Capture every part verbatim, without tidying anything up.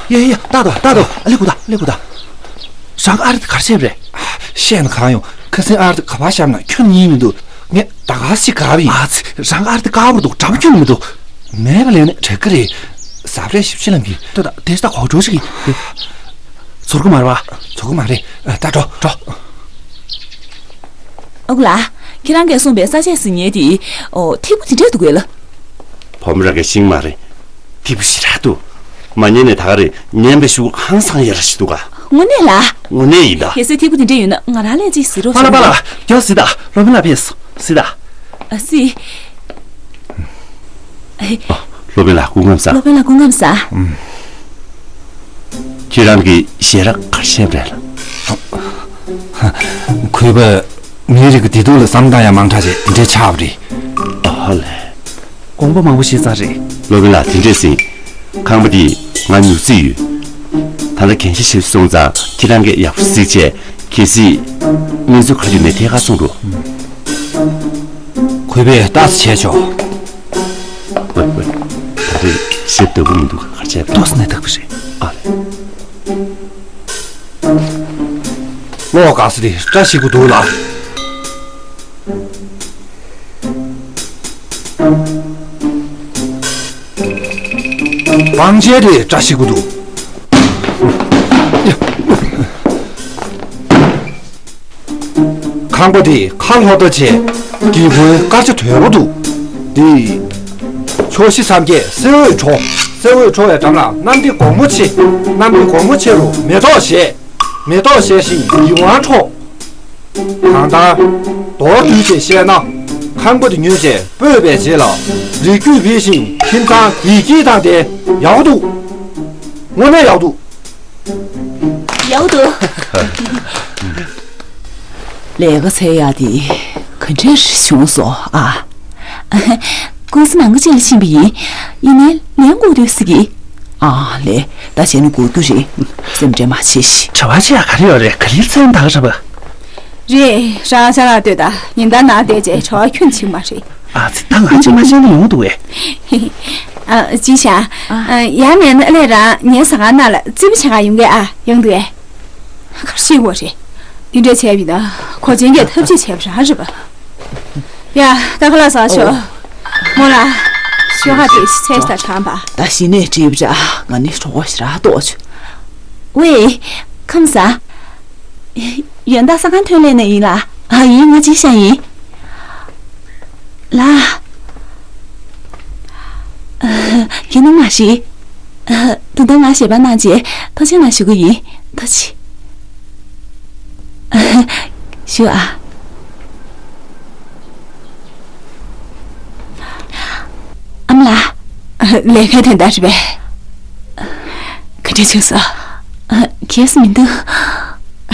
ཡ་ཡ་ཡ། ཏག་ཏག་ཏག་ཏག་ཨ་ལེ་ཀུ་ཏ། ཨ་ལེ་ཀུ་ཏ། རང་གི་ཨ་རི་དེ་ག་རེ་བྱས་པ་རེད། བཤད་ན་གང་ཡོང་། ཁ་སང་ཨ་རི་དེ་ག་པར་བཞག་ན་ཁྱོན་ཉིད་མི་འདུག་ངས་ད་ག་སེ་ག་བ་ཡིན། ཨ་ཙི། རང་གི་ཨ་རི་དེ་དཀར་པོ་འདུག་འགྲམ་ཁྱོན་མི་འདུག་མེད་པ་ལས་ནས་དྲག་གི་རེད། ཟབ་རེད། ཞིབ་ཆ་ལམ་གྱི། ཏོ་ད་དེ་ད་གོ་འགྲོ་ཞིག་གི། ཚོར་གི་མ་རེད་བ། ཚོར་གི་མ་རེད། ད་འགྲོ་འགྲོ། ཨ་ཁུ་ལགས། ཁྱེད་རང་གིས་གསུངས་པའི་ས་ཆས་ཟིན་ཉེ་དེ། ཨོ། ཐིག་པོ་དེ་འདྲས་འདུག་གས་ལ། བུ་མོ་རང་གིས་ཤེས་མ་རེད། ཐིག་པོ་ཞེ་དྲག་འདུག་མ་ཉན་ནས་ད་ག་རེ་ཉན་པའི་ཤུགས་ཧང་སང་ཡ་ར་ཞིག་འདུག་ག་དངོས་གནས་ལ། དངོས་གནས་ཡིན་ད། གལ་སྲིད་ཐིག་པོ་དེ་འདྲས་ཡོད་ན་ང་རང་ལ་ཅིག་གཟིགས་རོགས། པ་ལ་པ་ལ། མགྱོགས་གཟིགས་ད། སློབ་དཔོན་ལགས་ཕེབས་སོང་། གཟིགས་ད། ཨ་སི། ཨ། སློབ་དཔོན་ལགས་སྐུ་ཁམས་བཟང་། སློབ་དཔོན་ལགས་སྐུ་ཁམས་བཟང་། ཁྱེད་རང་གི་ཞལ་རས་ག་རེ་བྱས་པ་རེད་ལགས། གུས་པ། མིའི་རིགས་ཀྱི་བདེ་སྡུག་ལ་བསམ་བློ་བཏང་ཡ་མང་དྲགས་བྱས་དེ་འདྲས་ཆགས་པ་རེད། ཨ་ལས། དགོངས་པ་མང་པོ་བཞེས་ཚར་རེད། སློབ་དཔོན་ལགས་དེ་འདྲས་ཟེར། ཁང་པ་འདི་ང་ཉོ་རྩིས་ཡོད། ད་ལྟ་རྒན་ཤོས་ཤིག་སོང་ཙང་ཁྱེད་རང་གིས་ཡག་པོ་གཟིགས་བྱས། གལ་སྲིད་གནས་ཚུལ་ག་རེ་ཡོད་ན་ཐད་ཀར་གསུང་རོགས། གུས་པས་ལྟ་ཙམ་བྱས་ཆོག་ཝེ་ཝེ། ད་རེས་ཞེ་དྲག་པོ་མི་འདུག་ག་རེ་བྱས་པ། ཏོག་ཙམ་ནས་དག་པ་རེད། ཨ་ལས། བློ་དགའ་ས་དེ་བཀྲ་ཤིས་པོ་འདུག་ལ། བང་ཆེན་དེ་བཀྲ་ཤིས་པོ་འདུག་ཁང་པ་དེ་ཁ་ལྷོ་ད་བྱས། སྒེའུ་ཁུང་དཀར་ཆ་དོད་པོ་འདུག་འདི་ཕྱོགས་བཞི་མཚམས་བརྒྱད་གསེར་འོད་འཕྲོ། གསེར་འོད་འཕྲོ་བའི་འགྲམ་ལ་གནམ་བདེ་སྒོ་མོ་ཆེ། གནམ་བདེ་སྒོ་མོ་ཆེ་རུ་མེ་ཏོག་བཞད། མེ་ཏོག་བཞད་བཞིན་ཡིད་དབང་འཕྲོག་གང་ལྟར། མདོར་བསྡུས་ཏེ་བཤད་ན། ཁང་པ་དེ་ཉོས་རྗེས་སྤོས་པའི་རྗེས་ལ། རིགས་རྒྱུད་འཕེལ་ཞིང་ཁྱིམ་ཚང་བདེ་སྐྱིད་དང་ལྡན། ཡག་པོ་འདུག་དངོས་གནས་ཡག་འདུག་ཡག་འདུག་ལས་ཀ་འཚོལ་ཡག་དེ་ག་འདྲ་བྱུང་སོང་ཨ། ཀུང་སི་ནང་ཁུལ་ཅིག་ལ་ཕྱིན་པ་ཡིན། ཡིན་ནའི་ལན་དགོས་འདུག་ཟེར་གི། ཨ་ལས། ད་བྱས་ན་དགོས་རྒྱུ་རེད། སེམས་ཁྲལ་མ་བྱེད་ཤིག་བྱ་བ་ཅི་ཡང་ག་རེ་ཡོད་རེད། ག་རེ་འཚོལ་ད་ག་རེད་པ། རེད། རང་ཅ་ལག་ལྟོས་དང་ཉིན་ལྟར་ནང་བསྡད་རྗེས་བྱ་བ་ཁྱོན་ཕྱིན་མ་རེད། ཨ་ཙི། ད་ང་ཅིག་མ་བྱས་ན་ཡོང་འདུག་བས། ཨ། ཅི་བྱ། ཨ། ཡང་མེད་ན་ཨ་ལས་རང་ངའི་ཟ་ཁང་ནང་ལ་རྩེད་མོ་བྱེད་ག་ཡོང་གི་ཨ། ཡོང་འདུག་བས། ག་རེ་བྱེད་དགོས་རེད། འདི་འདྲས་བྱས་པ་ཡིན་ན་གོ་ཆེན་གྱིས་ཐབས་ཤེས་བྱས་པ་རང་རེད་པ། ཡ། ཀ་ཁ་ལགས་ཟ་ཤོག་མོ་ལ། ཤོག་ཁ་དེ་ཤི་ཚད་ཞིག་དང་གྲངས་པ། ད་གཞི་ནས་བྲིས་པ་འདྲ། ང་ནི་གྲོགས་པོ་ཞེ་དྲག་ཏོག་ཆུ། ཝེ། ཁམས་བཟང་། ཡོན་བདག་ཟ་ཁང་ཐོན་ལས་ནས་ཡིན་ལ། ཨ། ཡིན། ང་ཅི་ཤ་ཡིན། ལ། ཁྱེད་རྣམ་མ་ཞིག་ད་ལྟ་ང་ཞལ་པར་གནང་རྗེས་ཐུགས་རྗེ་གནང་ཞུ་གི་ཡིན། ཐུགས་རྗེ་ཆེ། ཞུ་ཨ། ཨ་མ་ལགས། ལས་ཀའི་དོན་དག་རེད་པས། ག་འདྲ་བྱུང་སོང་། ཨ། གལ་སྲིད་མི་འདུག་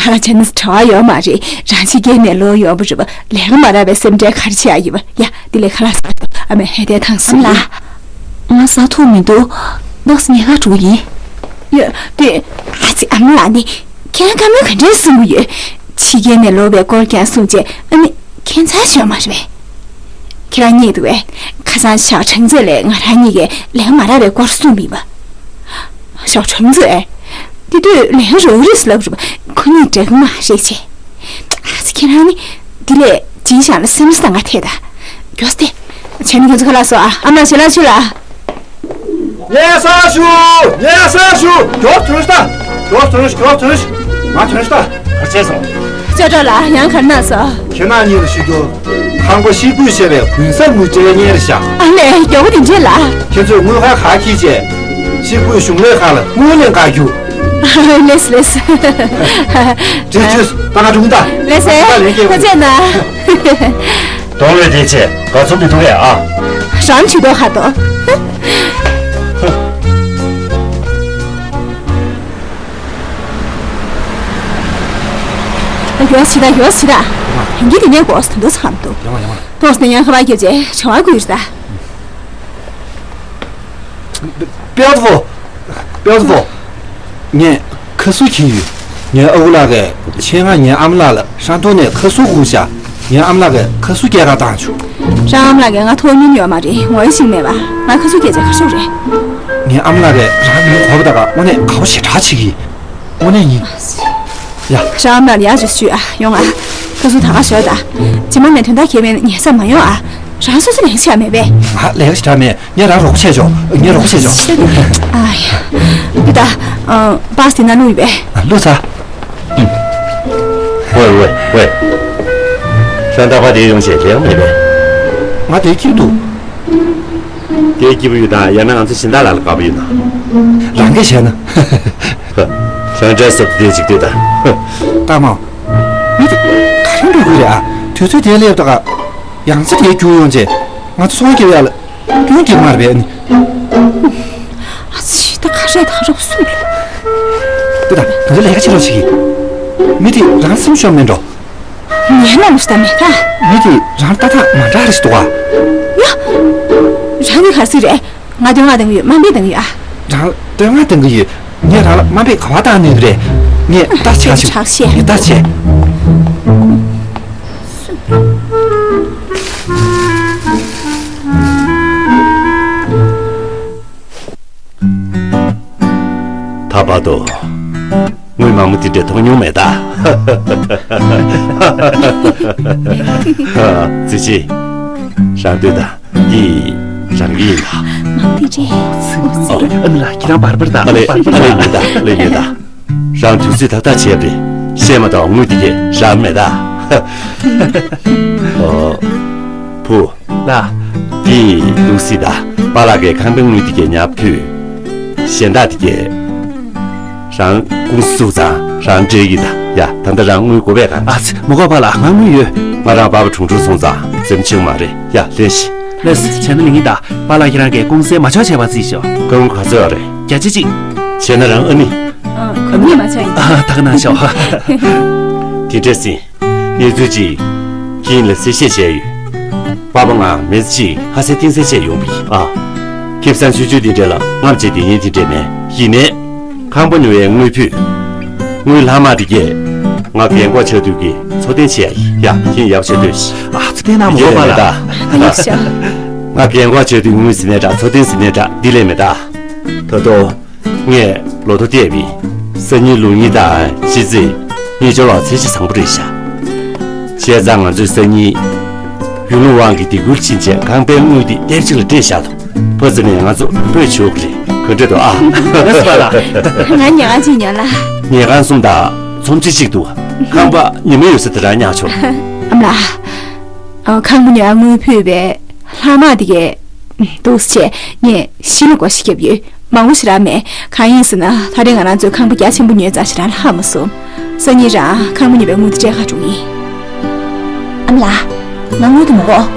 ཨ། བྱས་ན་བྲེལ་བ་ཡོད་མ་རེད། རང་ཕྱི་རྒྱལ་ནས་ལོག་ཡོང་བ་རེད་པ། ལས་ཀ་མ་རག་པའི་སེམས་ཁྲལ་ག་རེ་བྱེད་ཡ་ཡོད་པ། ཡ། འདི་ལས་ཁ་ལག་ཟ། ཨ་མས་ཧེ་དེ་ཐང་སོང་། ཨ་མ་ལགས། ང་ཟ་ཐུབ་མི་འདུག་ཏོག་ཙམ་ཉལ་ཁར་འགྲོ་གི་ཡིན། ཡ། དེ། ཨ་ཙི། ཨ་མ་ལགས་ནི་ཁྱེད་རང་བཀའ་མོལ་ག་འདྲས་གསུང་གི་ཡོད། ཕྱི་རྒྱལ་ནས་ལོག་པའི་སྐོར་ཀྱང་གསུངས་རྗེས་ཨ་ནི་ཁྱད་མཚར་ཞིག་ཡོད་མ་རེད་པས། ཁྱེད་རང་རྙེད་འདུག་པས། ཁ་སང་ཞའོ་ཁྲེང་ཙེ་ལས་ང་རང་གཉིས་ཀས་ལས་ཀ་མ་རག་པའི་སྐོར་གསུངས་པ་ཡིན་པ། ཞའོ་ཁྲེང་ཙེ། དེ་དུས་ལས་ཀ་རག་གི་རེད་ཟེར་ལབ་རེད་པ། ཁོ་གཉིས་འདྲ་གི་མ་རེད་ཅེས། ཨ་ཙི། ཁྱེད་རང་ནི་འདི་ལས་ཇི་བཞག་ན་སེམས་བཟང་ང་ཐད་ད། མགྱོགས་ཏེ། བྱས་ན་ཁྱེད་ཚོ་ཁ་ལག་ཟ་ཨ། ཨ་མ་ལགས་ཞལ་ལག་མཆོད་ལ། ཉལ་སར་བཞུགས། ཉལ་སར་བཞུགས། མགྱོགས་ཐོན་ཤོག་མགྱོགས་ཐོན་ཤོག་མགྱོགས་ཐོན་ཤོག་མ་ཐོན་ཤོག་ག་རེ་བྱས་སོང་། ཅོ་ཅོ་ལགས། ཡང་ག་རེ་གནང་སོང་། ཁྱེད་རྣམ་གཉིས་ལ་ཞུ་རྒྱུར། ཁང་པ་ཤིག་བརྐོས་བྱས་པའི་གུན་གསབ་དངུལ་སྤྲད་ཉེ་རེད་ཤག་ཨ་ལས། མགྱོགས་པོ་དེ་འདྲས་ལགས། ཁྱེད་ཚོས་དངུལ་ཁང་ག་འཁྱེར་བྱས། ཤིག་བརྐོས་གཞུང་ལས་ཁང་ལ་དངུལ་ལེན་ག་རྒྱུགས། ལེས་ལེས། ཁྲིད་ཁྲིད། ད་ང་འགྲོ་གི་ད། ལེས་ལེས། ད་ལན་སྐྱེལ། ཐུགས་རྗེ་གནང་། གདོང་ལོས་དེ་ཆེ་ག་ཚོད་མི་ཐུབ་ཡ་ཨ། རང་ཆུ་དོ་ཁ་དོ། ཡོ་སི་ད་ཡོ་སི་ད། ཡིན་གྱི་དེ་ནས་གོ་སི་དོ་ཚང་དུ། ཡང་ཡང་། ཏོག་ཙམ་ཡང་ཁ་པར་བརྒྱབ་རྗེས་བྱ་བ་བསྐུལ་ད། དཔལ་ཧྥོ། དཔལ་ཧྥོ། ངས་ཁ་ཟུར་འཁྱེར་ཡོད། ངའི་ཨ་ཁུ་ལགས་ཀྱིས་ཆེད་མངགས་ངའི་ཨ་མ་ལགས་ལ་ཧྲན་ཏུང་ནས་ཁ་ཟུར་བསྐུར་བཞག་ངའི་ཨ་མ་ལགས་ཀྱིས་ཁ་ཟུར་སྐྱེལ་ག་བཏང་བྱུང་། རང་ཨ་མ་ལགས་ཀྱིས་ང་ཐུག་མྱོང་ཡོད་མ་རེད། ངོ་ཡ་ཤེས་མེད་པ། ང་ཁ་སང་སྐད་ཆ་ག་རེ་ཞུས་རེད། ངའི་ཨ་མ་ལགས་ཀྱིས་རང་མིང་གོ་བ་ད་ག་དངོས་གནས་དགའ་པོ་ཞེ་དྲག་བྱེད་ཀྱི། དངོས་གནས་ཡིན། ཡ། རང་ཨ་མ་ལགས་ལ་ཡག་ཅིག་ཞུས་ཨ། ཡོང་ཨ། ཁ་སང་ད་ག་ཞོག་ད། རྗེས་མ་ནས་དོན་དག་གལ་མེད་ན་ཉལ་ས་མ་ཡོང་ཨ། རང་སོ་སོ་ལས་ཀ་བྱེད་ཡ་མེད་པས། ང་ལས་ཀ་ཞེ་དྲག་མེད། ངས་རང་རོགས་པ་བྱས་ཆོག་ངས་རོགས་པ་བྱས་ཆོག་ཨ་ཡ། འདི་ད། ཨ། པཱ་སི་དེ་ན་བླུགས་ཡོད་པས། ཨ། བླུགས་ཚར། ཝེ་ཝེ་ཝེ། ཤང་ཏ་པ་དེ་ཡོང་བྱས་ལས་མེད་པས། ང་དེ་སྐྱིད་འདུག་དེ་སྐྱིད་པོ་ཡོད་དང་ཡང་ན་ང་ཚོ་སྦྱིན་བདག་ལགས་ལ་དགའ་པོ་ཡོད་ན། རང་གིས་བྱས་ན། ཧ། ཤང་ཏ་སོབ་དེ་ཅིག་ལྟོས་དང་། ཧ། ལྟ་མ། མི་དེ་ག་རེ་འགྲོ་གི་རེད་ཨ། དུས་ཚོད་དེ་སླེབས་ད་ག་ཡང་རྩེ་དེ་རྒྱུག་ཡོང་བྱས་ང་ཚོ་ཚོང་རྒྱབ་ཡ་ལ། སྐྱོན་གྱི་མར་བས་ནི། ཨ་ཙི། ད་ག་རེ་ད་རོགས་སུ་ལ། དེ་ད་ང་ཚོ་ལས་ཀ་བྱེད་རོགས་བྱེད་ཀྱི། མི་དེ་རང་སེམས་ཤོར་མེད་འགྲོ། ངས་ལ་ལུས་ད་མེད་ད། མི་དེ་རང་ལྟ་ཐག་མ་འདྲ་རེ་ཞིག་འདུག་ཨ། ཡ། རང་གི་ག་རེ་ཟིག་རེད། ང་བསྟོད་བསྔགས་གཏོང་གི་ཡོད། དམའ་འབེབས་གཏོང་གི་ཡོད་ཨ། རང་ལ་བསྟོད་བསྔགས་གཏོང་གི་ཡོད། ངས་རང་ལ་དམའ་འབེབས་ག་བ་བཏང་ནས་རེད། ངས་ལྟ་ཆག་ཞིག་ཆག་ཤེས། ངས་ལྟ་བྱས། ད་བར་དུ་དངུལ་མང་པོ་དེ་འདྲ་མཐོང་མྱོང་མེད་ད། ཙི་ཙི། རང་ལྟོས་དང་། འདི་རང་གི་ཡིན་ད། མང་དེ་རེད། ཨོ་ཙི། ཨ་ནི་ལ་ཁྱེད་རང་བར་བར་དང་། ཨ་ལེ། བར་བར་ཨ་ལེ་དང་། ཡིན་ད། ཨ་ལེ་ཡིན་ད། རང་དུས་ཚོད་ཏག་ཏག་བྱས་པ་རེད། བཤད་མ་གཏོགས་དངུལ་དེ་གས་རག་མེད་ད། ཨོ། བུ། ལགས། འདི་འདུག་སེ་ད། པཱ་ལགས་ཀྱིས་ཁང་པའི་དངུལ་དེ་གས་ཉར་ཕུལ། གཞན་དག་དེ་གས་རང་ཀུང་སི་བཙུགས་ཙང་རང་སྤྲད་ཀྱི་ད། ཡ། ད་ལྟ་རང་དངུལ་དགོས་པས་ག། ཨ་ཙི། མི་དགོས་པ་ལགས། ང་དངུལ་ཡོད། ང་རང་པཱ་ཕ་གྲོངས་གྲོངས་སོང་ཙང་འཛེམ་ཆེ་མ་རེད། ཡ། ལེན་ཤིག་ལགས་སོ། བྱས་ན་ལེན་གྱི་ད། པཱ་ལགས་ཁྱེད་རང་གིས་ཀུང་སིའི་མ་ཆོག་བྱས་པ་བརྩིས་ཤོག་སྐར་འབུམ་ག་ཚོད་ཡོད་རེད། བརྒྱ་ཆ་གཅིག་བྱས་ན་རང་ཨ་ནི། ཨ། ཁོ་གཉིས་མ་ཆག་ཡིན། ཨ། ད་ག་ནང་ཤོག་དེ་འདྲ་ཟིན། གནས་ཚུལ་གཅིག་ཁྱེད་ལ་གསལ་བཤད་བྱས་ཡོད། པཱ་ཕ་ང་མི་ཚེ་གཅིག་ལྷ་སའི་གཏིང་ཟབ་བྱས་ཡོང་བ་ཡིན་ཨ། ཁེ་བཟང་ཆུང་ཆུང་དེ་འདྲ་ལ་རྔམ་བྱས་བསྡད་མཁན་དེ་འདྲ་མེད། ཡིན་ནའི། ཁང་པ་ཉོ་བའི་དངུལ་ཕུད། དངུལ་ལྷག་མ་དེ་གས། ང་རྒན་གོག་ཆགས་དུས་ཀྱི་འཚོ་རྟེན་བྱེད་ཡ་ཡིན། ཡ། ཁྱེད་ཡག་བྱེད་འདོད། ཨ་ཙི། དེ་ན་མི་དགོས་པ་ལ། ཨ་ནི་ཤ། ང་རྒན་གོག་ཆགས་དུས་དངུལ་ཟིན་ནའི་འདྲ། འཚོ་རྟེན་ཟིན་ནའི་འདྲ། འདི་ལས་མེད་ད། ད་དུང་། ངས་ལོ་ཐོ་བལྟས་པ་ཡིན། སང་ཉིན་ལུགས་གཉིས་དང་ཕྱི་ཚེས་གཉིས་ཆར་ལ་ཚེས་གཅིག་བཟང་པོ་རེད་ཤག་བྱས་ཙང་ང་ཚོས་སང་ཉིན་ཡུལ་ལུང་དབང་གི་སྡེ་ཁུལ་ཕྱིན་བྱས་ཁང་པའི་དངུལ་དེ་ལྟེབ་གཅིག་ལ་སྤྲད་བཞག་དང་། ཕར་ཚུར་ནས་ང་ཚོ་འབོད་ཆོག་གི་རེད། ག་འདྲ་འདུག་ཨ། ལགས་སོ་པཱ་ལགས། ང་ཉལ་ཁང་གཅིག་ཉོ་ལ། ཉལ་ཁང་གསུམ་དང་ཚོམས་ཆེན་གཅིག་འདུག་ཁང་པ་ཉི་མ་ཡོད་ས་དེ་རང་ཉར་ཆོག་ཨ་མ་ལགས། ཨ། ཁང་པ་ཉོ་ཡ་དངུལ་ཕུད་པའི་ལྷག་མ་དེ་གས་འདུག་སེ་བྱས་ངས་གཞི་ལ་བགོ་བཤའ་བརྒྱབ་ཡོད། མང་པོ་ཞེ་དྲག་མེད། གང་ཡིན་ཟེར་ན་ད་རེས་ང་རང་ཚོས་ཁང་པ་རྒྱ་ཆེན་པོ་ཉོས་ཙང་ཞེ་དྲག་ལྷག་མ་སོང་། སང་ཉིན་རང་ཁང་པ་ཉོ་བའི་དངུལ་དེ་སྤྲད་ག་འགྲོ་ཡིན། ཨ་མ་ལགས། ང་དངུལ་དེ་མི་དགོས།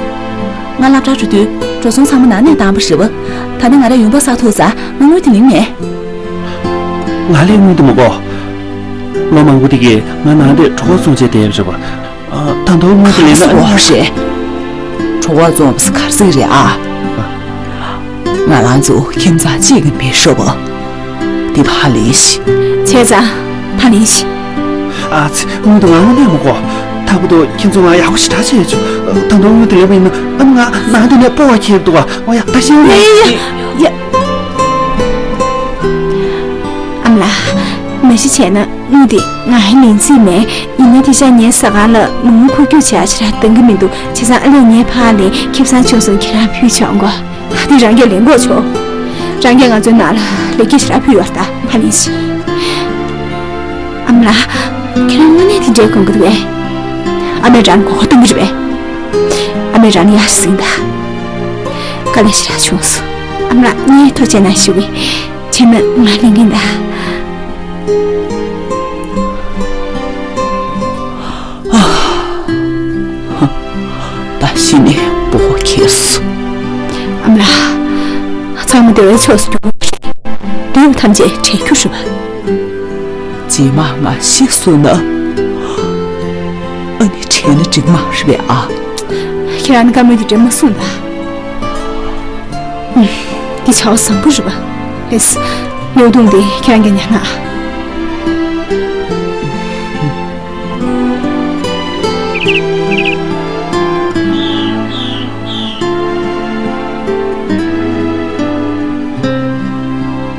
ང་སློབ་གྲྭར་འགྲོ་དུས་འགྲོ་སོང་ཚང་མ་ནང་ནས་བཏང་པ་རེད་པ། ད་ལྟ་ང་རང་ཡོང་འབབ་བསགས་ཐུབ་ཙང་ང་དངུལ་དེ་ལེན་མེད། ང་ལ་དངུལ་དེ་མི་དགོས། ལོ་མང་པོ་དེ་གས་ང་ནང་དེར་གྲོད་ཁོག་བཙོང་བྱས་བསྡད་པ་རེད་པ། ཨ། ད་དུང་དངུལ་དེ་ལེན་ན། ག་རེ་ཟེར་བ་རེད། གྲོད་ཁོག་བཙོང་བ་ཟེར་ག་རེ་ཟེར་གྱི་རེད་ཨ། ང་རང་ཚོ་ཁྱིམ་ཚང་གཅིག་གི་མི་རེད་པ། འདི་ཕར་ལེན་ཤིག་བྱས་ཙང་ཕར་ལེན་ཤིག་ཨ་ཙི། དངུལ་དེ་ང་དངོས་གནས་མི་དགོས། ད་བར་དུ་ཁྱེད་ཚོས་ང་ཡག་པོ་ཞེ་དྲག་བྱས་བྱུང་། ད་དུང་དངུལ་དེ་ལེན་པ་ཡིན་ན་ཨ་ནི་ང་ནང་དེ་ནས་སྤོ་བ་ཁྱེར་འདུག་ག་འོ་ཡ། ད་ཤེས་ཡོང་། ཡ་ཡ་ཡ། ཨ་མ་ལགས། མ་གཞི་བྱས་ན་དངུལ་དེ་ང་ལེན་རྩིས་མེད། ཡིན་ན་དེ་ཤག་ངའི་ཟ་ཁང་ལ་མི་དངུལ་འཁོར་རྒྱུག་བྱེད་ཡ་ཞེ་དྲག་འདང་གི་མི་འདུག་བྱས་ཙང་ཨ་ལས་ངས་ཕར་ལེན། ཁེ་བཟང་བྱུང་སོང་། ཁྱེད་རང་ཕུལ་བྱུང་གོ། དེ་རང་གིས་ལེན་དགོས་བྱུང་། རང་གིས་ང་ཚོའི་ནང་ལ་ལེགས་སྐྱེས་ཞེ་དྲག་ཕུལ་ཡོད་རེད། ད་ཕར་ལེན་ཤིག་ཨ་མ་ལགས། ཁྱེད་རང་དངོས་གནས་དེ་འདྲའི་དགོངས་ཀྱི་འདུག་གས། ཨ་མས་རང་ལ་མགོ་སྐོར་གཏོང་གི་རེད་པས། ཨ་མས་རང་ལ་ཡར་ཟིན་ད། དཀའ་ལས་ཞེ་དྲག་བྱུང་སོང་། ཨ་མ་ལགས། ངས་ཐུགས་རྗེ་གནང་ཞུ་གི། བྱས་ན་ང་ལེན་གྱིན་གདའ། ད་གཞི་ནས་སྤོ་བོ་ཁེལ་སོང་། ཨ་མ་ལགས། ཚང་མ་བདེ་བའི་ཕྱོགས་སུ་འགྲོ་དགོས་རེད། འདོད་པ་ཐམས་ཅད་འགྲུབ་རྒྱུ་རེད་པ། རྗེས་མ་ང་ཤི་སོང་ན་ཨ་ནི་དྲན་ན་འགྲིག་མ་རེད་པས་ཨ། ཁྱེད་རང་ནི་བཀའ་མོལ་འདི་འདྲ་མ་གསུངས་ད། ཨུམ། འདི་བྱ་བ་བཟང་པོ་རེད་པ། ལགས་སོ། གཡས་གཡོན་དེ་ཁྱེད་རང་གིས་ཉར་ན་ཨ།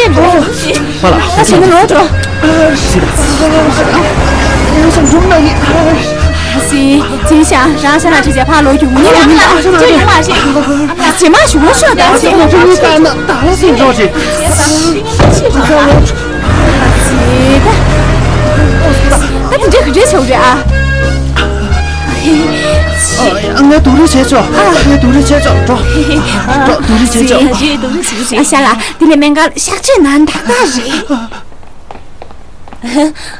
ཤེས་མི་འདུག་ཕ་ལ། ཨ་ཅེ་ནི་ལོག་འགྲོ། སི། ཅི་ཤ་རང་ཤ་ལ་ཁྲིད་བྱས་ཕ་ལོག་རྒྱུ་མི་ཉན་མི་ལ་ཅི་ཡོང་མ་ཤེས། ཨ་ཅེ་མ་ཞུ་བ་ཤོག་ད་ཅེ། ད་ལ་སི་འགྲོ་ཅེ། ད་དེ་འདྲ་ག་འདྲ་བྱུང་རེད་ཨ། ཨ། ངས་སྡུག་རུས་བྱས་ཆོག་ཨ། ངས་སྡུག་རུས་བྱས་ཆོག་འགྲོ། འགྲོ། སྡུག་རུས་བྱས་ཆོག་ཨ། ཞེས་སྡུག་རུས་བྱས་ཤག་ཨ་ཤ་ལ། དེ་ལས་སྨན་ཁང་གཤག་བཅོས་ན་ཏག་ཏག་རེད།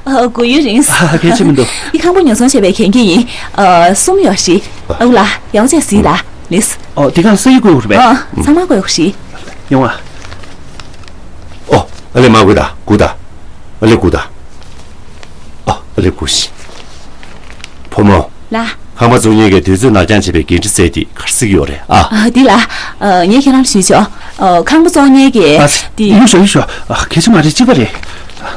ཨ། སྒུག་ཡུན་རིང་། ཨ། གལ་ཆེ་མི་འདུག་འདི་ཁང་པ་ཉོ་ཚོང་བྱས་པའི་གན་རྒྱ་ཡིན། ཨ། གསུམ་ཡོད་རེད། ཨ་ཁུ་ལགས་ཡག་པོ་བྱས་གཟིགས་དང་། ལགས་སོ། ཨོ། འདི་གང་ས་ཡིག་བཀོད་ཡོད་རེད་པས། ཨ། ཚང་མ་བཀོད་ཡོད་རེད། ཡོང་ཨ། ཨོ། ཨ་ལེ་མ་སྒུག་ད། སྒུག་ད། ཨ་ལེ་སྒུག་ད། ཨ། ཨ་ལེ་སྒུག་ཤིག་བུ་མོ། ལགས། ཁང་པ་བཙུགས་མཁན་གྱིས་དུས་ཚོད་ནར་འགྱངས་བྱས་པའི་འགན་འཁྲི་བསྩལ་ཏེ་ག་རེ་ཟེར་གྱི་ཡོད་རེད་ཨ། ཨ། འདི་ལགས། ཨ། ངས་ཁྱེད་རང་ལ་ཞུས་ཆོག་ཨ། ཁང་པ་བཙུགས་མཁན་གྱིས། ཨ། འདི་ཡུག་ཤོག་ཡུག་ཤོག་ཨ། གལ་ཆེ་མ་རེད། གཅིག་པ་རེད།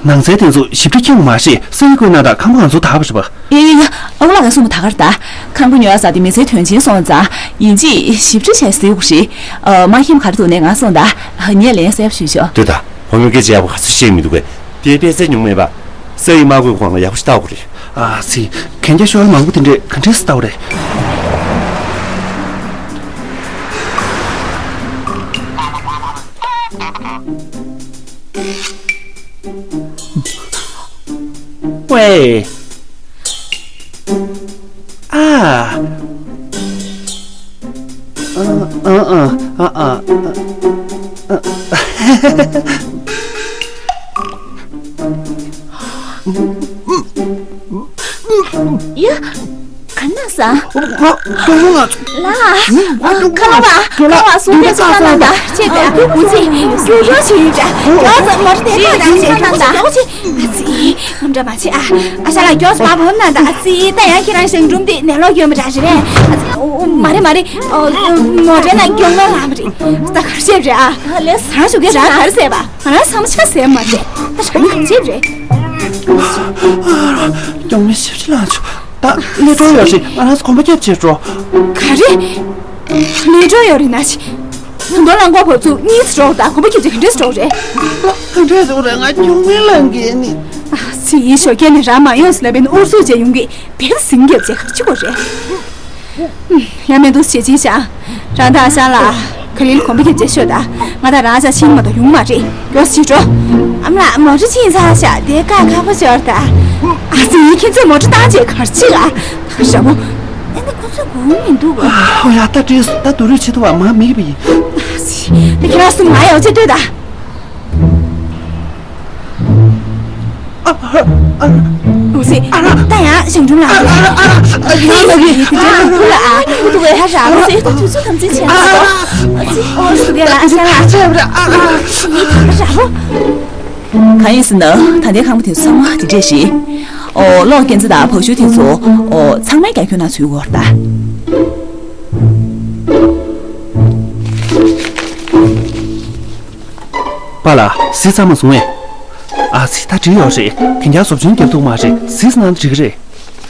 ནང་རྩལ་དེ་ཚོ་ཞིབ་ཕྲ་མཁྱེན་དགོས་མ་རེད། ས་ཡིག་བཀོད་གནང་དང་། ཁང་པ་ང་ཚོ་ད་བར་བ། ཡ་ཡ་ཡ། ཨ་ཁུ་ལགས་ཀྱིས་གསུངས་པ་ད་ག་རེད་ད། ཁང་པ་ཉོ་ཡག་ཟེར་དེ་མི་ཚེའི་དོན་ཆེན་སོང་ཙང་། ཡིན་གཅིག་ཞིབ་ཕྲ་བྱས་ཟེར་དགོས་རེད། ཨ། མ་མཁྱེན་པ་ག་རེ་འདུག་ནས་ང་གསུངས་ད། ངས་ལན་གསལ་པོ་ཞུས་ཆོག་ལྟོས་དང་། བུ་མོས་སྐད་ཆ་ཡག་པོ་ག་ཚོད་བཤད་མི་འདུག་གས། དེའི་དཔེ་ཚད་ཉུང་མེད་པ། ས་ཡིག་མ་བཀོད་གོང་ལ་ཡག་པོ་ཞིག་བལྟ་དགོས་རེད། ཨ་ཙི། གན་རྒྱ་ཤོར་མང་པོ་དེ་འདྲས་ག་འདྲས་སེ་བལྟ་དགོས་རེད། ཝེ། ཨ། ཨ། ཨ། ཡ། ག་ན་ས། ང་སྐྱོ་མོ་ང་། ལ། ཁ་ལ་བ། ཁ་ལ་བ་སུ་ཕེ་སུ་ལ་ལ་ལ་ཅེ་ད་གུ་ཚེ། སྐྱོ་སྐྱོ་ཆེ་ཡིན་ད། ཡོ་ཚ་མར་དེ་ད་ད་ཅེ་ད་ད་ད་ཅེ། ཨ་ཙི། ངམ་འདྲ་མ་བྱེད་ཨ། ཨ་ཤ་ལགས། མགྱོགས་མ་བུ་ན་ད། ཨ་ཙི། ད་ཡང་ཁྱེད་རང་ཞང་སྒྲུང་འདི་ནས་ལོག་ཡོད་མ་ར་རེད། ཨ་ཙི། ཨོ། མ་རེད་མ་རེད། ཨོ། མོ་ཊའི་ནང་གྱོང་ལོ་ལངས་པ་རེད། ད་ག་རེ་བྱས་པ་རེད་ཨ། ལེ། ད་རང་ཞུ་གི་རང་ག་རེ་བྱས་པ། ང་རང་ཚང་མ་ཆ་ཟས་མ་རེད། ད་རང་ག་རེ་བྱས་པ་རེད། གྱོང་མི་ཞིབ་ཅིག་ལངས་བྱུང་། ད་ལས་འགྲོ་ཡོད་རེད། ང་རང་ཚོ་གོམ་པ་རྒྱབ་བྱས་འགྲོ། ག་རེ། ལས་འགྲོ་ཡོད་རེད་ན་ཆི། ད་དུང་རླངས་འཁོར་བབས་ཚུགས་གཉིས་སུ་འགྲོ་དང་གོམ་པ་རྒྱབ་བྱས་ག་འདྲས་འགྲོ་རེད། ག་འདྲས་འགྲོ་རེད། ང་གྱོང་མེད་ལངས་གི་ནི། ཨ་ཙི། ཞོགས་ཀས་ནས་རང་མ་ཡོང་ཟེར་ལབ་པས་ན་ཨུར་ཟུག་བྱས་ཡོང་གི་དེར་ཟིང་རྒྱབ་བྱས་ག་རེ་བྱེད་དགོས་རེད། ཡང་མེད་འདུག་ཞེ་ཅིག་བྱ། རང་དང་ཤང་ལ་ག་རེ་ལ་གོམ་པ་རྒྱབ་བྱས་ཤོད་ད། ང་དང་རང་ཤང་ཕྱིན་མ་གཏོགས་ཡོང་མ་རེད། མགྱོགས་ཤིག་འགྲོ། ཨ་མ་ལགས། མོ་ཊ་ཕྱིན་ཚར་ཤག་དེ་ཀ་ཁག་པོ་ཤོར་ད། ཨ་ཙི། ཁྱེད་ཚོས་མོ་ཊ་བཏང་བྱས་ག་རེ་བྱེད་ཨ། ཞྭ་མོ། ཨ་ནི་ཁོ་ཚོས་སྒུག་མི་འདུག་ག་ཨོ་ཡ། ད་བྲིས་སོང་། ད་སྡུག་རུས་བྱེད་ཐུབ་པ་མ་མི་བི། ཨ་ཙི། དེ་ཁྱེད་རང་གསུམ་ང་ཡག་བྱས་སྡོད་ད། ཨ་ཨ་ཨ། ཨུ་སི། ཨ་ར། ད་ཡང་ཞང་སྒྲུང་ལ། ཨ་ར་ཨ་ར་ཨ་ར། ཡང་ལ་གི། དེ་འདྲ་མི་ཁུ་ལ་ཨ། ཁུ་འདུག་གས། ཧ་ར་ཨུ་སི། ད་དུས་ཚོད་དམ་འཛིན་བྱས་ཨ་ར། ཨ་ཙི། ཨུ་སི་གས་ལ་ཨ་ཅག་ལ། ཨ་ར་ཨ་ར། གང་ཡིན་ཟེར་ན་ད་ལྟའི་ཁང་པ་དེ་ཚོ་ཚང་མ་དེ་འདྲས་ཤིག་ཨོ། གློག་སྐས་འཛེག་དང་བག་ཤུལ་དེ་ཚོ། ཨོ། ཚང་མའི་རྒྱ་ཁྱོན་ནང་ཚུད་ཡོད་རེད་ད། པཱ་ལགས། གཟིགས་ཚར་མ་སོང་ངས། ཨ་ཙི། ད་འགྲིག་ཡོད་རེད། དེ་འདྲ་བཟོ་སྐྲུན་རྒྱབ་ཐུབ་མ་རེད། གཟིགས་ན་འགྲིག་གི་རེད།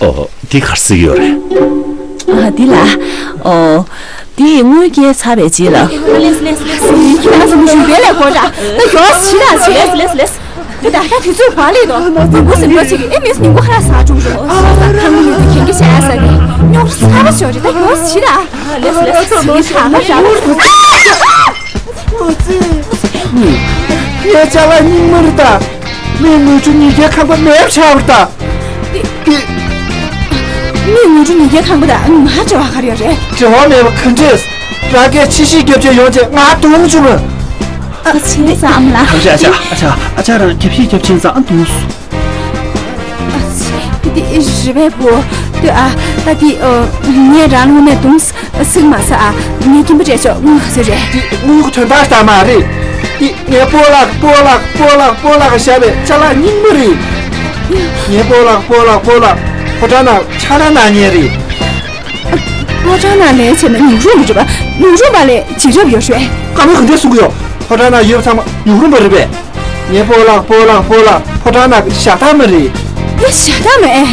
ཨོ། འདི་ག་རེ་གཟིགས་ཡོད་རེད། ཨ། འདི་ལ། ཨོ། འདི་དངུལ་བསྐྱལ་ཚར་བའི་རྗེས་ལ། ལེས་ལེས་ལེས། ཁྱེད་རང་ཚོ་མི་ཞུ་བས་ལས་གོ་འདྲ། ད་ཡོང་ཞི་ལ་ཞི། ལེས་ལེས་ལེས། འདི་ད་ལྟ་དུས་ཚོད་བར་ལས་དོ། དེ་འགོ་སེམས་པ་ཅིག་གིས་ཨེ་མིས་ཉིན་གུང་ཁ་ལག་ཟ་བཅུག་རོགས། ཨ་ཁང་མི་ཡོད་དུས་གན་གི་བཤད་ཡ་ཟ་གི། རྙོག་དྲ་ཚ་བ་ཤོར་རེད། ད་ཡོང་ཞི་ལ། ལེས་ལེས་ལེས། ཞི་ལ་ཞི་ལ། ངའི་ཅ་ལག་རྙིང་མ་རེད་ད། མི་དངུལ་ཆུ་ཉིས་བརྒྱའི་ཁང་པ་མེད་པ་ཆགས་པ་རེད་ད། མི་དངུལ་ཆུ་ཉིས་བརྒྱའི་ཁང་པ་དང་ང་འབྲེལ་བ་ག་རེ་ཡོད་རེད། འབྲེལ་བ་མེད་པ་ག་འདྲས། རང་གིས་ཕྱི་བཤིག་རྒྱབ་བྱས་ཡོང་བྱས་ང་རྡུང་བྱུང་། ཨ་ཆེ་ས་ཨ་མ་ལགས། ཨ་ཅག་ཨ་ཅག་ཨ་ཅག་ཨ་ཅག་རང་རྒྱབ་བཤིག་རྒྱབ་ཕྱིན་ཙང་ཨ་རྡུང་སོང་། ཨ་ཙི། འདི་རེད་པས་བུ། ལྟོས་ཨ། ད་འདི་ཨ། ངས་རང་ལ་དངོས་གནས་རྡུང་ཟིག་མ་ཟ་ཨ། ངའི་སྐྱིན་པ་སྤྲད་ཆོག་དངུལ་ག་ཚོད་རེད། འདི་དངུལ་གྱི་དོན་དག་ད་མ་རེད། འདི་ངའི་སྤོ་ལགས་སྤོ་ལགས་སྤོ་ལགས་སྤོ་ལགས་བཞག་པའི་ཅ་ལག་རྙིང་མ་རེད། ངའི་སྤོ་ལགས་སྤོ་ལགས་སྤོ་ལགས་ཕོ་བྲང་ནང་ཕྱག་ལས་གནང་མཁན་རེད། ཕོ་བྲང་ནང་ལས་བྱས་ན་ཉུག་རུམ་མི་འགྲོ་བ། ཉུག་རུམ་པ་ལས་བྱེད་རབས་ཡོད་ཤོད། བཀའ་མོལ་ག་འདྲས་གསུང་གི་ཡོད། ཕོ་བྲང་ནང་ཡོད་པ་ཚང་མ་ཉུག་རུམ་པ་རེད་པས། ངའི་སྤོ་ལགས་སྤོ་ལགས་སྤོ་ལགས་ཕོ་བྲང་ནང་གི་ཞག་ཐག་མ་རེད། ཡ་ཞག་ཐག་མེད།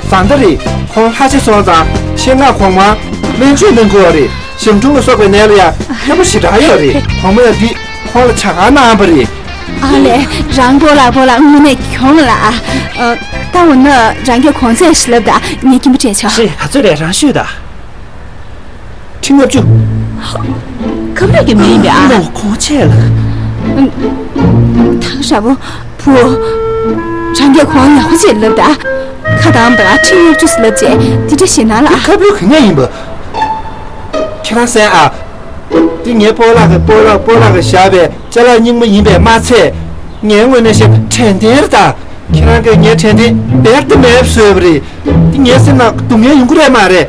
བཟང་ད་རེད། ཁོང་ལྷ་ཆེ་སོང་ཙང་ཆེད་མངགས་གོང་མ་སྨན་བཅོས་གནང་དགོས་པ་རེད། ཞང་སྒྲུང་ལ་སོགས་པའི་ནད་ལ་ཡང་ཕན་པོ་ཞེ་དྲག་ཡོད་རེད། གོང་མ་ཡང་འདི་ཁོང་ལ་བྱ་དགའ་གནང་པ་རེད། ཨ་ལས། རང་སྤོ་ལགས་སྤོ་ལགས་དངོས་གནས་གྱོང་ལ་ཨ། ད་འོ་ན་རང་གིས་གོང་ཚད་ཞིག་ལབ་དང་ངས་སྐྱིན་པ་སྤྲད་ཆོག་ཤེས་ག་ཚོད་རེད་རང་ཤོད་དང་། ཁྲི་ལྔ་བཅུ། ཁམས་རིགས་ཀྱི་མི་ཡིན་པས་ཨ། ལོ་གོང་ཆེ་ལ། ཐང་ཧྲ་བོ། བུ། རང་གིས་གོང་ཡག་པོ་ཅིག་ལབ་དང་། ཁ་དང་པ་ཁྲི་ལྔ་བཅུ་ལབ་བྱས་དེ་འདྲ་ཞིག་གནང་ལ་ཨ། ཁབ་ལུག་གི་ངེས་ཡིན་པ། ཁྱེད་རང་གསན་ཨ། འདི་ངའི་སྤོ་ལགས་ཀྱི་སྤོ་ལགས་སྤོ་ལགས་ཀྱི་བཞག་པའི་ཅ་ལག་རྙིང་མ་ཡིན་པས་མ་ཚད། ངའི་དངོས་གནས་བཤད་དྲན་རྟེན་རེད་ད། ཁྱེད་རང་གིས་ངའི་དྲན་རྟེན་རྦད་དེ་མེད་པ་བཟོས་པ་རེད། འདི་ངའི་སེམས་ནང་སྡུག་བསྔལ་ཡོང་གི་རེད་མ་རེད།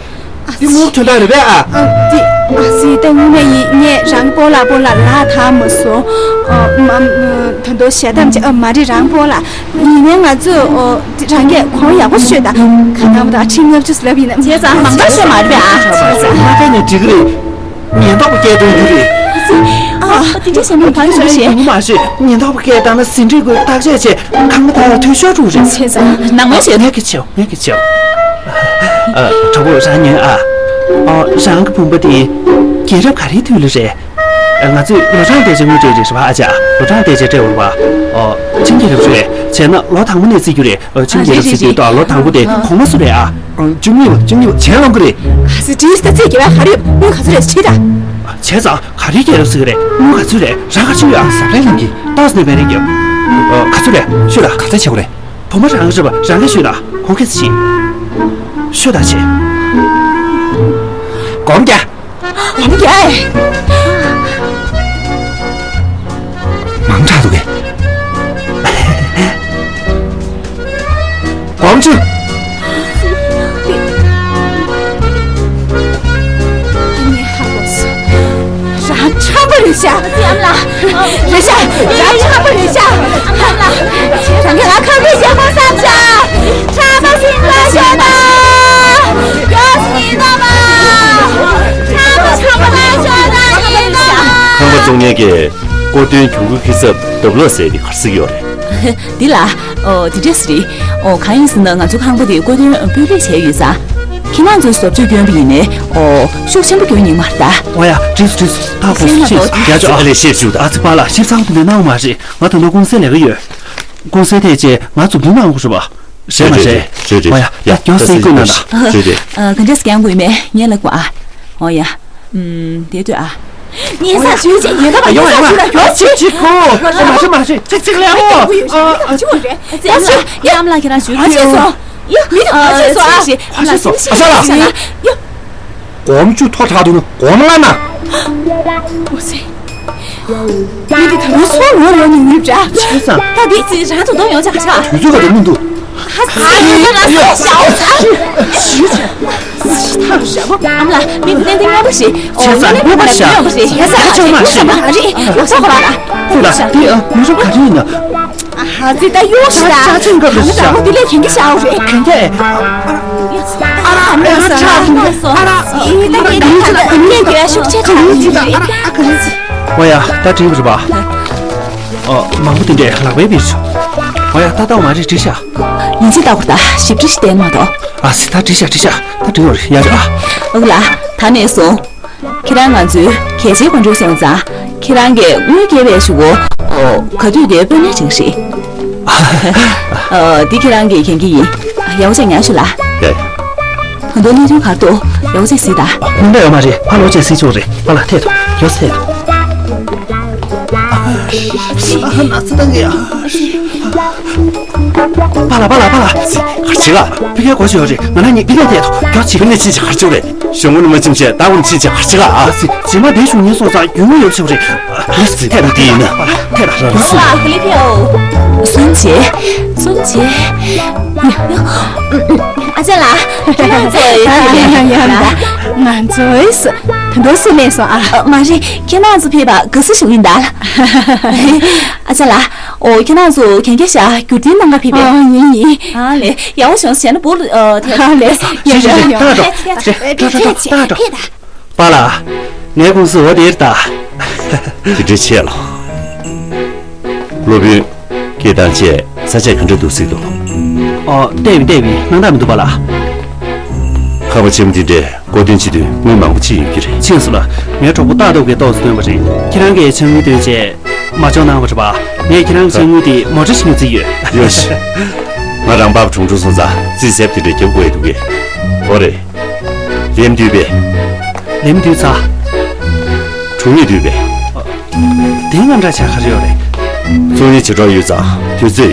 འདི་དངུལ་དོན་དག་རེད་པས་ཨ། ཨ། འདི་ཨ་ཙི། ད་དངོས་གནས་ཡིན། ངས་རང་སྤོ་ལགས་སྤོ་ལགས་ལབ་ཐལ་མ་སོང་། ཨ་མ། ད་དུང་ཞལ་གདམས་ཅིག་ཨ་མ་རེད། རང་སྤོ་ལགས། ཡིན་ནའི་ང་ཚོས་ཨོ། རང་གིས་གོང་ཡག་པོ་ཤོད་དང་། ཁ་དང་པོ་དང་ཁྲི་ལྔ་བཅུ་ལབ་ཡིན་ན། བྱས་ཙང་མང་ཙམ་ཤོད་མ་རེད་པས་ཨ། བྱས་ཙང་མ་བྱས་ནས་འགྲིག་གི་རེད། ཉེན་རྟོག་པ་སྐད་གཏོང་རྒྱུ་རེད། ཨ། དེ་འདྲ་བྱས་ན་གང་བྱུང་རེད། ཡོང་མ་རེད། ཉེན་རྟོག་པ་སྐད་བཏང་ན་ཟིན་བྲིས་དགོས། བརྟག་དཔྱད་བྱས་ཁང་པ་དག་ལ་འཐུས་ཤོར་འགྲོ་གི་རེད། བྱས་ཙང་ནང་མ་བྱས། ངས་ཀྱི་བྱེད། ངས་ཀྱི་བྱེད། ཨ། གྲོགས་པོ་རང་ཉོན་ཨ། ཨོ། རང་གི་བུམ་པ་དེ་རྒྱལ་རབས་ག་རེའི་དུས་ལ་རེད། ང་ཚོས་ལོ་གྲངས་བལྟས་བྱས་དངུལ་སྤྲད་རེད། རེད་པ་ཨ་ཅག་ལོ་གྲངས་བལྟས་བྱས་སྤྲད་འོང་བ། ཨོ། ཆིང་རྒྱལ་རབས་རེད། བྱས་ན་ལོ་དང་པོ་ནས་བརྩི་རྒྱུ་རེད། ཨོ། ཆིང་རྒྱལ་རབས་ཟེར་དུས་ད་ལོ་དང་པོ་དེ་གོང་མ་སུ་རེད་ཨ། བཅུ་གཉིས་པ། བཅུ་གཉིས་པ་བྱས་ལོང་གི་རེད། ཨ་ཙི། བྲིས་ད་ཚིག་གི་བ་ག་རེ་ཡོད། དངུལ་ག་ཚོད་རེད་བྲིས་ད། བྱས་ཙང་ག་རེ་རྒྱལ་རབས་ཟེར་གི་རེད། དངུལ་ག་ཚོད་རེད། རང་ག་ཚོད་ཡོད་ཨ། ཟབ་རེད་ལང་གི་ཏོག་ཙམ་ནས་བས་རེད་རྒྱབ། ཨོ། ག་ཚོད་རེད་ཤོད་ད། ག་ཚོད་བྱེད་དགོས་རེད། བུ་མོ་རང་རེད་པ། རང་གིས་ཤོད་ད། གོང་ཁེ་ཚིག་ཤོད་ད་བྱེད། སྒོམ་རྒྱག་སྒོམ་རྒྱག་ཨེ། མང་དྲགས་འདུག་གས། རང་ཁྲམ་པ་རེད་ཤག་ཨ་མ་ལགས། རེད་ཤག་རང་ཁྲམ་པ་རེད་ཤག་ཨ་མ་ལགས། རང་གིས་ང་ཁ་བརྡ་བྱེད་དགོས་བསམ་ཤག་ཁྲམ་པ་ཟིན་པ་ཤོད་དང་། ཡོད་ཟིན་ན་མ། ཁྲམ་པ་ཁྲམ་པ་ལ་ཤོད་དང་ཡིན་ན་མ། ཁང་པ་བཙོང་མཁན་གྱིས་སྐོར་ཐོན་གྱོང་གུན་ཁེ་གསབ་ལྡབ་ལོག་ཟེར་ཏེ་ག་རེ་ཟེར་གྱི་ཡོད་རེད། འདི་ལ། ཨོ། འདི་འདྲས་རེད། ཨོ། གང་ཡིན་ཟེར་ན་ང་ཚོ་ཁང་པ་དེ་སྐོར་ཐོན་སྤུས་ལེགས་བྱས་ཡོད་ཙང་། ཁྱེད་རང་ཚོས་བཟོ་བཅོས་སྐྱོན་པ་ཡིན་ནའི། ཨོ། ཤུགས་ཆེན་པོ་སྐྱོན་ཉེན་མ་རེད་ད། ཨོ་ཡ། འགྲིག་སོང་འགྲིག་སོང་། ད་གོང་སུ་ཕྱིན་སོང་། ཡ་ཅོ། ཨ་ལས། ཤེས་བཅུག་ད། ཨ་ཙི། པཱ་ལགས། ཞིབ་ཚགས་པོ་དེ་འདྲ་གནང་བ་མ་རེད། ང་ད་དུང་ཀུང་སིར་ལས་ཀ་ཡོད། ཀུང་སི་ཐད་ཆེད་ང་མཛུབ་སྟོན་གནང་དགོས་རེད་པ། རེད་མ་རེད། རེད་རེད། ཨོ་ཡ། ཡ། ད་ཡོང་སེ་བཀོད་གནང་དང་། རེད་རེད། ཨ། ག་འདྲས་སྐྱོན་དགོས་མེད་ངས་ལབ་དགོས་ཨ། ཨོ་ཡ། ཨུམ། དེ་ལྟོས་ཨ། ཉན་ས་ཞུས་ཅིག་ཉན་ས་ཞུས་ཅིག་ཡོད་ཅིག་ཅིག་གོ་ཨ། མ་ཤི་མ་ཤི། ཅིག་ཅིག་ལས་འོ། ཨ། ཨ། ཨ་མ་ལགས་ཁྱེད་རང་ཞུ། ཨ། ཅིག་སོ། ཡ། མི་དེ་ཨ། ཅིག་སོ་ཨ། ཅིག་ཅིག་ཨ་ཤ་སོ། ཨ་ཤ་ལགས། ཡ། སྒོར་མོ་བཅུ་ཐོག་དྲག་འདུག་ན་སྒོར་མོ་ལྔ་ན། འོ་ཟེ། མི་དེ་ད་རུང་སོང་ལོག་ལོག་ནས་ཡོད་འདྲ། ཆོས་སམ། ད་དེ་ཚེ་རང་དུ་གཏོང་ཡོང་ཆ་ག་ཆ། དུས་ཚོད་ག་དུས་མི་འདུག་ཧ་སི་ཧ་སི་ཧ་སི་ཧ་སི། ཐག་རིང་པོ། ཨ་མ་ལགས། མི་དེ་ཏན་ཏན་སྨྱོ་པ་ཞིག་ཨོ། ཆོས་སམ། སྨྱོ་པ་ཞིག་སྨྱོ་པ་ཞིག་ཡ་ས་ཧ་ཅང་མ་ཞིག་ཨ་རེད། ལོ་ས་ཧ་ལ། ཁོ་ལ་དེ་ཨ་མི་རུ་ག་རེ་ཡིན་ན། ཧ་ཙི་ད་གཡོག་ཤི་ད། ཧ་ཅང་ག་རེ་ཤི་ད། དེ་ལས་ཁྱེད་ཀྱི་ཤའོ་རེད། ཁྱེད་ཀྱི་ཨ་ར་ཨ་ར་ཨ་ར་ཨ་ར་ཨ་ར། ཨེ་ད་ངས་ད་ད་ངས་འགྱོད་ཤུགས་ཆེ་དྲགས་ཡོད་རེད། ཨོ་ཡ། ད་འགྲིག་པ་རེད་པ། ཨོ། མང་པོ་དེ་འདྲས་ལག་པའི་བེད་ཤོག་ཨོ་ཡ། ད་ལྟ་མ་རེད། འགྲིག་ཤག་ཡིན་གཅིག་ལྟ་བུར་ད་ཞིབ་ཕྲ་ཞིག་བསྟན་མ་གཏོགས། ཨ་སི། ད་འགྲིག་ཤག་འགྲིག་ཤག་ད་འགྲིག་ཡོད་རེད། ཡ་ཅོ་ཨ། ཨོ་ལ། ད་ནས་བཟུང་། ཁྱེད་རང་ང་ཚོའི་གལ་ཆེའི་དགོང་དྲོ་སོང་ཙང་། ཁྱེད་རང་གིས་དངུལ་སྐྱེལ་བའི་གཞུག་གུ། ཨོ། ག་དུས་དེ་སྤོས་ནས་འགྲིག་རེད། ཨོ། འདི་ཁྱེད་རང་གིས་གྱོན་གྱི་ཡིན། ཡག་པོ་བྱས་ཉར་ཞུ་ལ། ཡ། ད་དུང་གནད་དོན་ག་རེ་འདུག་ཡག་པོ་བྱས་གཟིགས་དང་། དངུལ་འདྲ་ཡོད་མ་རེད། ཕ་ལོ་བྱས་གཟིགས་ཆོག་རེད། ཕ་ལ་ཐད་དོ། ཡོ་ཐད་དོ། ཨ་ན་ཚ་བཏང་གི་ཡ། པཱ་ལགས། པཱ་ལགས། པཱ་ལགས། ག་རེ་བྱེད་ལ། ཕ་གིར་སྒོ་ཕྱེ་ཡོད་རེད། ང་རང་གཉིས་ཕ་གིར་བསྡད་དོ། ཁྱོད་ཕྱིན། ཕ་གིར་ཕྱིན་བྱས་ག་རེ་བྱེད་རེད། གཞུང་ངོ་ནས་མ་ཕྱིན་བྱས་ད་གུང་ཕྱིན་བྱས་ག་རེ་བྱེད་ལ། ཨ་ཙི། རྗེས་མ་བསྡད་བཞུགས་ཉེན་སོང་ཙང་རྒྱུས་མངའ་ཡོད་ཆོག་རེད། ལགས་སེ། ཐད་དང་དེ་ཡིན་ན། པཱ་ལགས། ཐད་དང་། ལགས་སེ། ཨ་ལ་ཧི་ལི་ཕེའོ། སུན་ཆེ། སུན་ཆེ། ཨ་ཅག་ལགས། ཁྱེད་རང་ཚོ་ཡོད་ཡ་ཡ་ཡ། ང་ཚོ་ད་དུང་སུ་མེད་སོང་ཨ། མ་རེད། ཁྱེད་རང་ཚོ་ཕེབས་པ་དགའ་བསུ་ཞུ་ཡིན་ད། ཨ་ཅག་ལགས། ཨོ། ཁྱེད་རང་ཚོ་གན་རྒྱ་བཞག་རྒྱུ་རྟེན་གནང་ག་ཕེབས་པས། ཨ་ཡིན་ཡིན། ཨ་ལས། ཡག་པོ་བྱུང་། བྱས་ན་བུ། ཨ་ལས། ཡག་པོ་བྱུང་། ཕེབས་ཕེབས་ཕེབས་ཕེབས་ཕེབས་ད། པཱ་ལགས། ངའི་ཀུང་སི་འོ་དེར་ད། དེ་འདྲའི་ཆེ་ལ། སློབ་དཔོན། སྐད་གཏོང་བྱས་ས་ཆ་ག་འདྲ་འདུག་གཟིགས་དང་། ཨོ། བལྟས་པས་བལྟས་པས་སྣང་དག་མི་འདུག་པཱ་ལགས། ཁང་པ་ཆེན་པོ་འདི་འདྲའི་སྒོ་སྟོན་བྱེད་དུས་དངུལ་མང་པོ་ཅིག་ཡོད་ཀྱི་རེད། ཕྱིན་སོང་ལ། ངའི་གྲོགས་པོ་སྟག་སྟོབས་ཀྱིས་ཏོག་ཙམ་བཏོན་པ་རེད། ཁྱེད་རང་གིས་ཕྱག་དངུལ་བཏོན་བྱས་མ་འཇོག་གནང་བ་རེད་པ། ངས་ཁྱེད་རང་གི་ཕྱག་དངུལ་དེ་མོ་ཊ་ཞིག་ཉོ་རྩིས་ཡོད། ཡོད་ཤག་ང་རང་པཱ་ཕ་གྲོངས་གྲོངས་སོང་ཙང་རྩིས་ཟབ་དེ་འདྲ་རྒྱབ་དགོས་ཡ་འདུག་གས། འོ་རེད། ལེན་འདོད་པས། ལེན་འདོད་ཚ། གྲོངས་ཡས་འདོད་པས། དེ་ང་འདྲ་ཆ་ག་རེ་ཡོད་རེད། ཚོང་གཉེར་བྱེད་གྲབས་ཡོད་ཙང་དུས་ཚོད་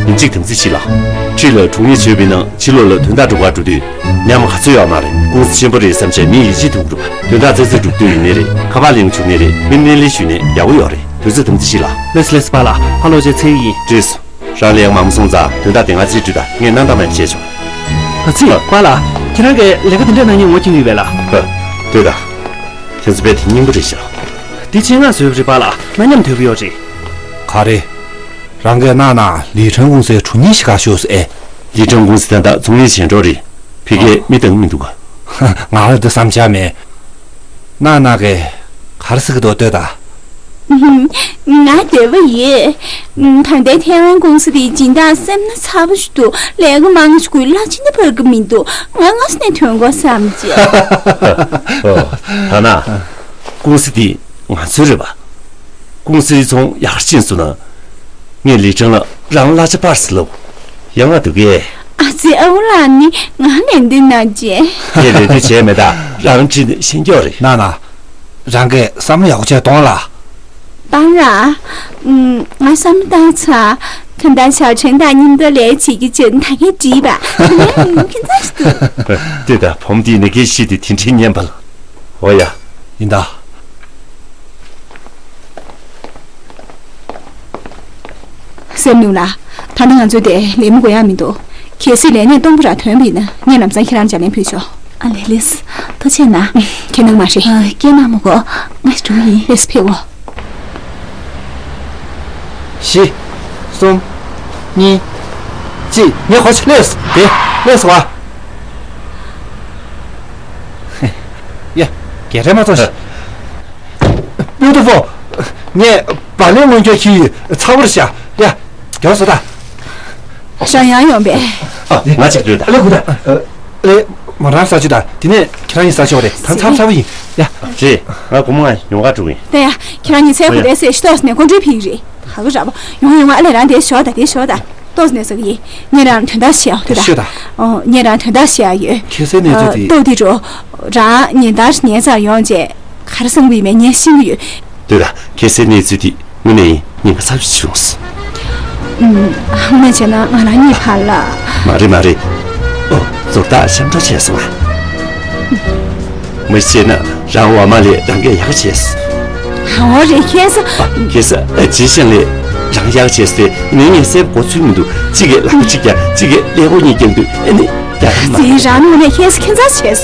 ཉིན་གཅིག་དམ་འཛིན་བྱེད་ལ། འཁྲིས་ལ་གྲོངས་ཡས་བྱས་པ་ཡིན་ན་ཕྱི་ལོགས་ལ་དོན་དག་སྒྲུབ་གར་འགྲོ་དུས་ཉམས་ག་ཚོད་ཡོད་མ་རེད། ཀུང་སི་ཆེན་པོ་རེད་བསམ་བྱས་མི་ཡིད་ཆེས་ཐུབ་ཀྱི་རེད་པ། དོན་དག་ཙིག་ཙིག་སྒྲུབ་འདོད་ཡིན་ནའི་རེད། ཁ་པར་ལེན་བཅུག་ནའི་རེད། མི་སྣེ་ལེན་ཞུས་ནའི་ཡག་པོ་ཡོད་རེད། དུས་ཚོད་དམ་འཛིན་བྱེད་ལ། ལགས་སོ་ལགས་སོ་པཱ་ལགས། ཕ་ལོ་ཅེ་ཚེ་ཡིན། བྲིས། རང་ལས་ཡག་མང་པོ་སོང་ཙང་དོན་དག་དེ་ང་རྩིས་སྤྲོད་དང་། ངས་གནང་སྟངས་མེད་བྱས་ཆོག་ཨ་ཙི། ཨ། པཱ་ལགས། ཁྱེད་རང་གིས་ལས་ཀ་དེ་འདྲ་གནང་མཁན་ངོ་མཁྱེན་གྱི་ཡོད་པས་ལགས། ཨ། ལྟོས་དང་། ཁྱེད་ཚོ་དཔེ་དེ་སྙིང་པོ་རེད་ཤག་འདི་ཆེད་མངགས་བཟོས་པ་རེད་པཱ་ལགས། གནའ་ཉམས་དོད་པོ་ཡོད་རེད། ག་རེ། རང་གིས་གནང་ན་ལི་ཁྲང་ཀུང་སིའི་དྲུང་ཉིད་ཞིག་ག་ཤོག་ཟེར་ཨེ། ལི་ཁྲང་ཀུང་སི་ད་ལྟ་ཚོང་གཉེར་བྱེད་འགྲོ་རེད། ཕ་གིར་མི་བཏང་མི་འདུག་ག་ང་ལ་འདི་བསམ་འཆར་མེད། ན་ན་གིས་ག་རེ་ཟེར་གྱི་འདུག་ལྟོས་དང་། ང་འདོད་པ་ཡོད། ད་ལྟའི་ཐའེ་ཝན་ཀུང་སི་དེའི་སྦྱིན་བདག་སེམས་ན་ཚ་པོ་ཞིག་འདུག་ལས་ཀ་མང་ཞིག་དགོས། གླ་ཆ་ནི་བར་གྱི་མི་འདུག་ང་སྔ་ས་ནས་ཐོན་དགོས་བསམ་གྱི། ཨོ། ད་ན། ཀུང་སི་དེ་ང་ཚོའི་རེད་པ། ཀུང་སིའི་ཚོང་ཡག་ཕྱིན་སོང་ན། ངས་ལི་ཁྲང་ལ་རང་གླ་ཆ་སྤར་ཟེར་ལབ། ཡག་མ་འདུག་གས། ཨ་ཙི། ཨ་ཁུ་ལགས་ནི་ང་ལན་འདེབས་གནང་བྱས། ངས་ལན་འདེབས་བྱས་མེད་ད། རང་ཁྲིད་ནས་ཤེས་རྒྱུ་རེད། ན་ན། རང་གིས་བསམ་བློ་ཡག་པོ་བྱས་གཏོང་ལ། པཱ་ལགས། ང་བསམ་བློ་བཏང་ཚར། ད་ལྟ་ཞའོ་ཆེན་དང་མཉམ་དུ་ལས་བྱེད་ཀྱི་བྱས་ད་གིན་བྲིས་པ། ཁྱེད་ཚོ་ཞིག་འདུག་ལྟོས་དང་། བུ་མོ་འདིས་ནི་སྐད་ཤེས་དུས་དེ་འདྲའི་སྙན་པ་ལ། འོ་ཡ། ཡིན་ད། སེམས་ནུས་ལ། ད་ནི་ང་ཚོ་དེ་ལས་མི་དགོས་ཡ་མི་འདུག་གལ་སྲིད་ལས་གནས་སྟོང་པ་ར་ཐོན་པ་ཡིན་ན་ངས་ལམ་སང་ཁྱེད་རང་ལ་ལྗགས་ལན་ཕུལ་ཆོག་ཨ་ལེ་ལེས། ཐུགས་རྗེ་གནང་། ཁྱེད་ནང་མ་རེད། ཨ། ཁྱེད་ནང་མ་གོ་ང་ཞིག་འགྲོ་གི་ཡིན། ལེས་ཕེབས་འོ། བཞི། གསུམ། གཉིས། གཅིག་ངས་གོ་ཆོད་ལེས། དེ། ལེས་བ། ཡ། ག་རེ་མ་ཐོགས་ཤིག Beautiful། ངས་བག་ལེབ་སྔོན་འགྱོག་ཁྱེར་ཡོད། ཚ་བོར་བཞག་ཡ། མགྱོགས་སོང་ད། ཞང་ཡང་ཡོང་པས། ཨ། ང་གཅིག་སྡོད་ད། ལེ་ཁུ་ད། ལེ། མོ་རང་ཟ་ཆུ་ད། དེ་ནས་ཁྱེད་རང་གཉིས་ཟ་ཆོག་རེད། ད་ཚབ་ཚ་བོ་ཡིན། ཡ། རེད། ང་སྒོར་མོ་ཡོང་ག་འགྲོ་གི་ཡིན། ད་ཡ། ཁྱེད་རང་གཉིས་ཚལ་གོ་བསྡད་སེ་ཤི་ཏོག་ཙམ་ནས་ཀོང་ཀྲིས་ཕིག་རེད། ཧ་གོ་ར་པོ། ཡོང་ཡོང་ཨ་ལེ་རང་དེ་ཞོག་ད་དེ་ཞོག་ད། ཏོག་ཙམ་ནས་ཟ་གི་ཡིན། ངས་རང་དོན་དག་བཤད་ཨ་ཐུ་ད། ཤོད་ད། ཨོ་ངས་རང་དོན་དག་བཤད་ཨ་ཡོད། ཁྱེད་སའི་གནས་ཚུལ་དེ། ཏོག་དེ་འགྲོ། རང་ཉིན་ལྟར་ཉལ་ཚར་ཡོང་རྗེས་ག་རེ་གསུང་གི་ཡིན་མེད་ངས་ཤེས་ཀྱི་ཡོད། ལྟོས་ད། ཁྱེད་སའི་གནས་ཚུལ་དེ་དངོས་གནས་ཡིན་ཉེན་ཁ་ཚབས་ཆེ་བྱུང་སོང་། ཨུམ། དངོས་གནས་བྱས་ན་ང་རང་གཉིས་བར་ལ། མ་རེད་མ་རེད། ཨོ། ཟུར་བདག་ཤམ་འདྲ་བྱས་སོང་ང་། མ་བྱས་ན་རང་འོ་མ་ལས་རང་སྐད་ཡག་བྱས། འོ་རེད་ཁྱེད་ས། ཁྱེད་ས་ཨ་ཅེ་ཤང་ལས་རང་ཡག་བྱས་ཏེ་ནས་ངས་སེམས་གོ་ཚུལ་མི་འདུག་གཅིག་གིས་ལག་པ་གཅིག་ཀྱང་གཅིག་གིས་ཀླད་ཀོར་གཉིས་ཀྱང་འདུག་ཨ་ནི་རྒྱ་རམ་མ། ཟིན་རང་ནུ་ནས་ཁྱེད་ས་ཁྱེད་ཚ་བྱས།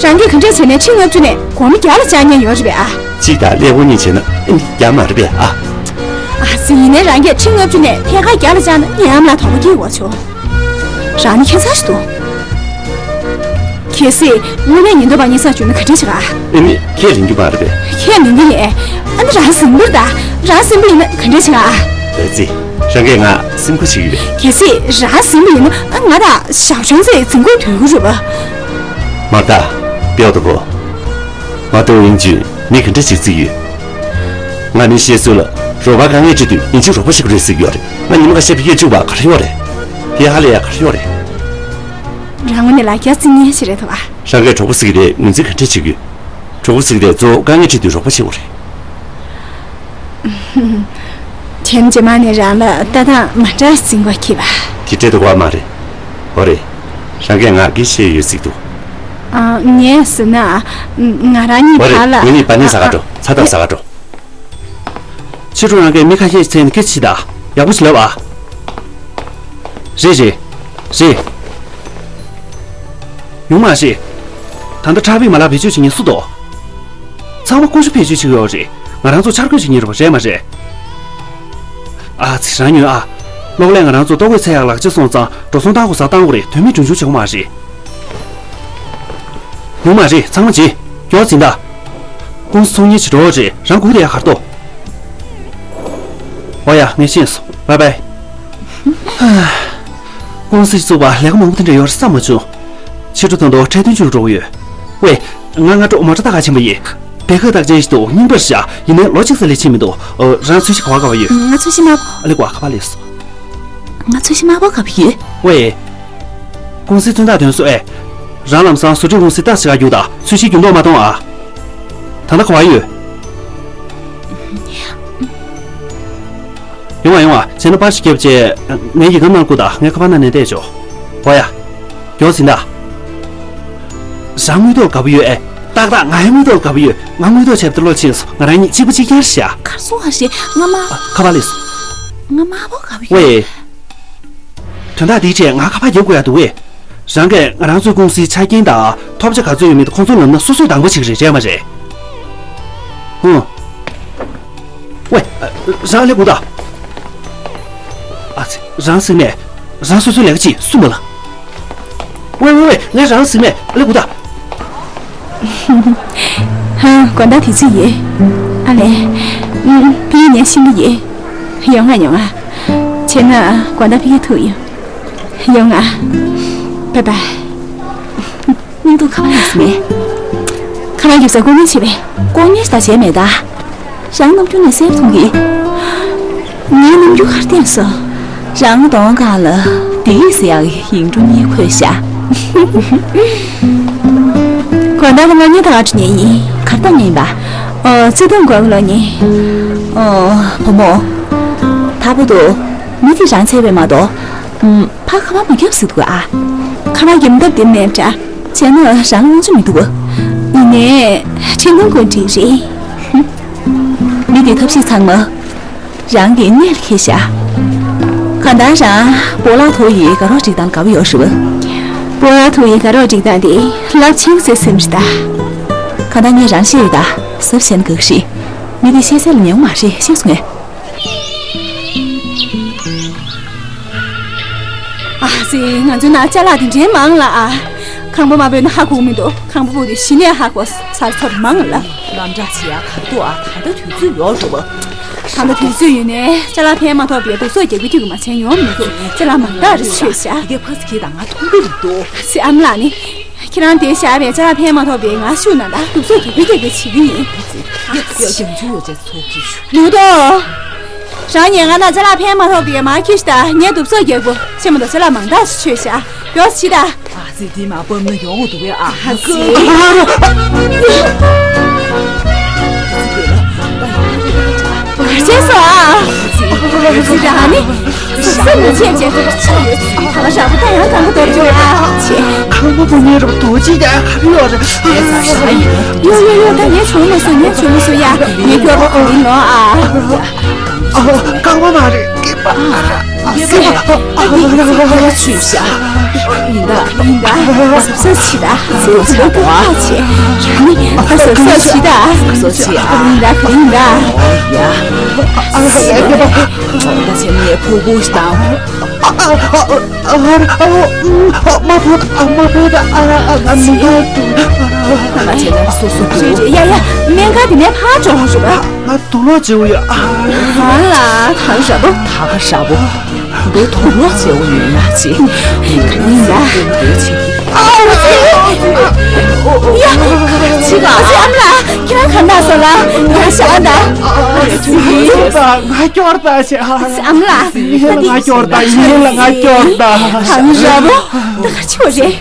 རང་གིས་ག་འདྲས་བྱས་ནས་ཁྲི་ལྔ་བཅུ་ནས་སྒོར་མོ་བརྒྱ་ལ་བཅག་མཁན་ཡོད་རེད་པས་ཨ། གཅིག་དང་ཀླད་ཀོར་གཉིས་བྱས་ན་ཨ་ནི་རྒྱ་མ་རེད་པས་ཨ། ཨ་ཟིན་ཡིན་ནའི་རང་གིས་ཁྲི་ལྔ་བཅུ་ནས་ཐད་ཀར་བརྒྱ་ལ་བཅག་ན་ངའི་ཨ་མ་ལགས་དོགས་པ་སྐྱེ་འོ་ཆོག་རང་ནི་ཁྱད་མཚར་ཞིག་འདུག་གལ་སྲིད་དངོས་གནས་ཉེན་རྟོག་པ་གཉིས་ས་བྱུང་ན་ག་འདྲ་བྱེད་ག་ཨེ་མི་ཁས་ལེན་རྒྱུ་མ་རེད་པས། ཁས་ལེན་གི་ཡིན། ཨ་ནི་རང་ཟིན་པར་ད། རང་ཟིན་པ་ཡིན་ན་ག་འདྲ་བྱེད་ག་ཨེ་ཙི། རང་གིས་ང་སེམས་ཁུར་བྱེད་ཀྱི་ཡོད་པས། གལ་སྲིད་རང་ཟིན་པ་ཡིན་ན་ཨ་ང་དང་ཞའོ་ཆང་ཚེ་འཛིང་དགོས་དོན་གུ་རེད་པ། མ་ད། ལྟོས་དང་པོ། ང་ཏོའུ་ཡིན་ཅུན་མི་ག་འདྲ་ཞིག་བརྩི་ཡོད། ང་མི་ཤེས་ཚུལ་ལ་རོགས་པ་དཀའ་ངལ་འཕྲད་དུས་ཡིན་གཅིག་རོགས་པ་བྱེད་དགོས་རེད་ཟེར་གྱི་ཡོད་རེད། ང་ཉི་མ་ཁ་ཤས་ཕ་གིར་བཅུག་པ་ག་རེ་ཡོད་རེད། དེ་ཧ་ལས་ཡ་ག་རེ་ཡོད་རེད། རང་ངོས་ནས་ལག་རྒྱག་རྩིས་ཉེན་ཞིག་རེད་དོ་བ། རང་གིས་གྲོགས་པོ་ཟེར་གྱི་རེད་ངོས་འཛིན་ག་འདྲས་བྱེད་དགོས། གྲོགས་པོ་ཟེར་གྱི་རེད་གཙོ་བོ་དཀའ་ངལ་འཕྲད་དུས་རོགས་པ་བྱེད་དགོས་རེད། ཁྱེད་རྗེས་མ་ནས་རང་ལ་ལྟ་སྟངས་མ་འདྲ་འཛིན་པ་ཁྱེད་པ། དེ་འདྲས་དུ་བ་མ་རེད། འོ་རེད། རང་གིས་ང་གི་ཤེས་ཡོད་ཟིག་འདུག་ཨ། ངས་ཟེར་ན། ང་རང་གཉིས་འོ་རེད་བར་ལ། ངེད་གཉིས་པ་ནི་ཟ་ག་འགྲོ་ཚ་ཐབ་ཟ་ག་འགྲོ། ཕྱི་དྲོ་རང་གིས་མི་ཁ་ཤས་མཚན་ནས་སྐད་ཆ་ད་ཡག་པོ་ཞིག་ལབ་ཨ། རེད་རེད། རེད། ཡོང་མ་རེད། ད་ལྟ་ཁྲག་ཕིག་མ་ལག་བེད་སྤྱོད་བྱེད་མཁན་སུ་འདུག་ཚང་མ་ཀུ་ཤུ་བེད་སྤྱོད་བྱེད་ཀྱི་ཡོད་རེད། ང་རང་ཚོ་འཆར་འགོད་བྱེད་མཁན་རེད་པ་རེད་མ་རེད། ཨ་ཙི་རང་ཉོན་ཨ། གློག་ཀླད་ང་རང་ཚོ་ལྟོ་གོས་ཚད་ཡག་ལག་ཆ་སོང་ཙང་འགྲོ་སོང་བཏང་དགོས་ས་བཏང་དགོས་རེད་དོན་མེད་གྲོན་ཆུང་བྱེད་དགོས་མ་རེད། ཡོང་མ་རེད་ཚང་མ་བྱེད། མགྱོགས་ཟིན་ད། ཀུང་སི་ཚོང་གཉེར་བྱེད་འགྲོ་བ་རེད་རང་སྒུག་བསྡད་ཡ་གར་ཏོ། ཨོ་ཡ་ངས་ཤེས་སོང་བའི་བའི། ཀུང་སི་བཙུགས་པ་ལས་ཀ་མང་པོ་དེ་འདྲ་ཡོད་རེད་བསམ་མ་བྱུང་། ཕྱི་དྲོ་ཐོན་དུ་འཕྲལ་བསྟུན་བཅུག་འགྲོ་གི་ཡོད། ཝེ། ང་སྔ་དྲོ་མོ་ཊ་ད་ག་ཕྱིན་པ་ཡིན། དེ་ཁ་བཏགས་ཅན་ཞིག་འདུག་རྙིང་པ་རེད་ཤག་ཡིན་ནའི་ལོ་གཅིག་ཙམ་ལས་ཕྱིན་མི་འདུག་ཨོ་རང་ཚོས་གཞི་ག་པར་ག་པར་ཡོད། ང་ཚོས་གཞི་དམར་པོ། ཨ་ལེ་ཀོ་ཨ་ཁ་པར་སླེབས་སོང་། ང་ཚོས་གཞི་དམར་པོ་ག་པར་ཡོད། ཝེ། ཀུང་སིའི་མཚོན་རྟགས་འདོན་སོང་ཨེ། རང་ལམ་སང་བཟོ་སྐྲུན་ཀུང་སིའི་རྟགས་ཤིག་ག་རྒྱུགས་དང་ཚོས་གཞི་རྒྱུ་མདོག་མ་གཏོང་ཨ། ད་ལྟ་ག་པར་ཡོད། ཡོང་ང་ཡོང་ང་བྱས་ན་པར་ཞིག་བརྒྱབ་རྗེས་ངའི་ཡིག་སྒམ་ནང་བསྐུར་དང་ངའི་ཁ་པར་ནང་ནས་བལྟས་ཆོག་ཨོ་ཡ། མགྱོགས་ཟིན་ད། རང་དངུལ་ཐོག་ག་པར་ཡོད་ཨེ། ཏག་ཏག་ང་ཡི་དངུལ་ཐོག་ག་པར་ཡོད། ང་དངུལ་ཐོག་ཆད་པ་དེ་བློ་ཕྱིན་སོང་། ང་རང་གཉིས་གཅིག་པ་གཅིག་རྐྱང་རེད་ཤག་གར་སོང་བ་རེད་ང་མ། ཨ། ཁ་པར་སླེབས་སོང་། ང་དམར་པོ་ག་པར་ཡོད། ཝེ། དོན་དག་འདིའི་ཆེད་ང་ཁ་པར་རྒྱབ་དགོས་ཡ་འདུག་གས། རང་གིས་ང་རང་ཚོའི་ཀུང་སིའི་ཆ་རྐྱེན་དང་ཐོབ་ཆ་ག་ཚོད་ཡོད་མེད་དེ་ཁོང་ཚོར་ལབ་ན་སོ་སོས་དང་པོ་བྱེད་ཀྱི་རེད་རེད་མ་རེད། ཧུང་། ཝེ། རང་ལས་དགོངས་དག་ཨ་ཙི། རང་ཟིན་མེད། རང་སོ་སོའི་ལས་ཀ་ཅིག་སུ་མ་ལ། ཝེ་ཝེ་ཝེ། ངས་རང་ཟིན་མེད་ལས་དགོངས་དག་ཧ། དགོང་དག་དུས་ཚོད་ཡོད། ཨ་ལས། ཨུམ། ཕ་གིར་ཉལ་ཤེས་ཀྱི་ཡོད། ཡོང་ང་ཡོང་ང་། བྱས་ན་དགོང་དག་ཕ་གིར་ཐུག་ཡོང་། ཡོང་ང་། བའི་བའི། སྙིང་སྡུག་ཁ་པར་སླེབས་སོང་མེད། ཁ་པར་རྒྱབ་ས་ལྐོག་ཉན་བྱས་པས། ལྐོག་ཉན་ཞིག་ད་བྱས་མེད་ད། རང་ནམ་རྒྱུན་ནས་གསལ་པོ་མཐོང་གི། ངའི་ནམ་རྒྱུན་ག་རེ་བསྟན་སོང་། རང་གདོང་ཁ་ལ་དེ་ཡིས་ཟེར་ཡག་གི་ཡིག་འབྲུ་གཉིས་འཁོད་ཤག་དགོང་དག་ལ་ང་གཉིས་ད་ག་འགྲོ་མཁན་ཡིན། གར་གཏོང་མཁན་ཡིན་པ། ཨོ། བརྩེ་དུང་དགོས་ལོ་ནི། ཨོ། བུ་མོ། ད་བུ་དུ། མི་དེ་རང་འཚོལ་བས་མ་གཏོགས། ཨུམ། ཕར་ཁ་པར་མ་རྒྱབ་ཟེར་འདུག་ཨ། ཁ་པར་རྒྱབ་ཐབས་དེ་མེད་འདྲ། བྱས་ན་རང་ལ་དབང་ཆ་མི་འདུག་ག་ཡིན་ནའི་འཕྲིན་ཐུང་ཀུན་འགྲིག་རེད། མི་དེ་ཐབས་ཤེས་ཚང་མ་རང་གི་གནད་ལ་འཁེལ་ཤག་ག་ ད་རང་སྤོ་ལགས་ཐུག་ཡིན། དགའ་རོགས་སྒྲིག་སྟངས་དགའ་པོ་ཡོད་རེད་བ། སྤོ་ལགས་ཐུག་ཡིན། དགའ་རོགས་སྒྲིག་སྟངས་དེ་རླབས་ཆེན་ཟེར་སེམས་རེད་ད། གང་ལྟར་ངས་རང་བཤད་ཡོད་ད། གཟབ་བྱས་ན་དགའ་གི་རེད། མི་དེ་ཤེས་གསལ་ལ་ཉན་མ་རེད། ཤེས་སོང་ངས། ཨ་ཙི། ང་ཚོའི་ནང་ཅ་ལག་དེ་འདྲའི་མང་ལ་ཨ། ཁང་པ་དམར་པོ་ན་ཧ་གོ་མི་འདུག་ཁང་པ་དམར་པོ་དེ་གཞི་ནས་ཧ་གོ་ཚར་ཚར་མང་ལ། ལམ་འདྲ་བྱེད་ཡ་ག་འདུག་ཨ། ད་ལྟ་དུས་ཚོད་ཡོད་རེད་བ། ད་ལྟ་དུས་ཚོད་ཡོད་ནས་ཅ་ལག་ཕན་མ་ཐོགས་པའི་དུག་སོགས་རྒྱག་གི་ཐུག་གི་མ་བྱན་ཡོང་མི་འདུག་ཅ་ལག་མང་དག་རེ་མཆོད་བཞག་དེ་ཕ་སི་ཁྱེད་དང་ང་མཐོང་གི་མི་འདུག་ཨ་ཙི། ཨ་མ་ལགས་ནི། ཁྱེད་རང་དེ་བཞག་པའི་ཅ་ལག་ཕན་མ་ཐོགས་པའི་ང་ཤུགས་ན་ད་དུག་སོགས་རྒྱག་གི་རྒྱག་གི་བྱེད་ཀྱི་ཡིན། ཡ་ཡ་ཡང་ཚུལ་ཡོད་ཅེས་ཚོགས་ཀྱི་ཞུ། ནུ་དོ། རང་ཉལ་ཁང་ནང་ཅ་ལག་ཕན་མ་ཐོགས་པའི་མར་ཁྱེར་ཤི་ད། ངས་དུག་སོགས་རྒྱག་གོ་ཆེ་མ་དོ་ཅ་ལག་མང་དག་ཞིག་མཆོད་བཞག་ཡོ་ཤི་ད། ཨ་ཙི། འདི་མ་ཕབ་ན་ཡོང་འདུག་གས་ཨ། ཨ་ཙི། ག་རེ་བྱས་སོང་ཨ། ཨ་ཙི། རང་ནི་གཟབ་གཟབ་མི་བྱེད་ཅེས་ཅི་ཡོད། ད་ཞག་པོ་ད་ཡང་གང་ག་འདོར་བྱུང་ཨ། ཆེ། ཁང་པ་པོ་ཉེ་རུ་དོ་ཅི་ཡ་ག་རེ་ཡོད་རེད། ཨེ་ས་ས་ཡིན། ཡོ་ཡོ་ཡོ། ད་ངས་བྱུང་མ་སོང་། ངས་བྱུང་མ་སོང་ཡ། ངས་སྐྱོར་པ་ག་ཡིན་ནོ་ཨ། ཨ། རྐང་པ་མ་རེད། སྐེད་པ། ཨ་ཙི། ཨ་ཙི། ཨ་ཙི། ཡིན་ད་ཡིན་ད། གཟབ་གཟབ་བྱེད་ད། ཨ་ཙི། ཨ་ཙི། ཨ་ཙི། ཨ་ཙི། ཡིན་ད་ག་ཡིན་ད། ཨ་ཙི། ད་བྱས་ནས་ཕུ་བོ་ཞིག་དང་། ཨ་ཨ་ཨ་ཨ། ཨ་ཨ་ཨ། མ་ཕོད། ཨ་མ་ཕོད། ཨ་ཨ་ཨ། མི་འགལ་འདུག་ཨ་ཨ། ང་བྱས་ན་སོ་སོ་འདུག་ཡ་ཡ། སྨན་ཁང་དེ་ནས་ཕར་འགྲོ་འོང་ཞུ་བ། ང་དུག་ལོག་བྱེད་འོ་ཡ། ཨ། ང་ལ་ཐང་ཞབས་པོ། ད་ག་ཞབས་པོ། འདི་དུག་ལོག་བྱེད་འོ་ཡོད་ཡ་ཅི། ག་ཡིན་ད། འདོད་བྱེད་ཀྱི། ཨ་ཙི། ཡ། ཅི་ག་ཨ་ཙི། ཨ་མ་ལགས། ཁྱེད་རང་ག་འདྲ་སོང་ལ། ང་ཞག་ད། ང་སྐྱོར་ད་ཞག་ཨ་མ་ལགས། ང་སྐྱོར་ད། ཡིན་ལ་ང་སྐྱོར་ད། ཨ་མ་ཞབས་པོ། ད་ག་ཆོ་རེད།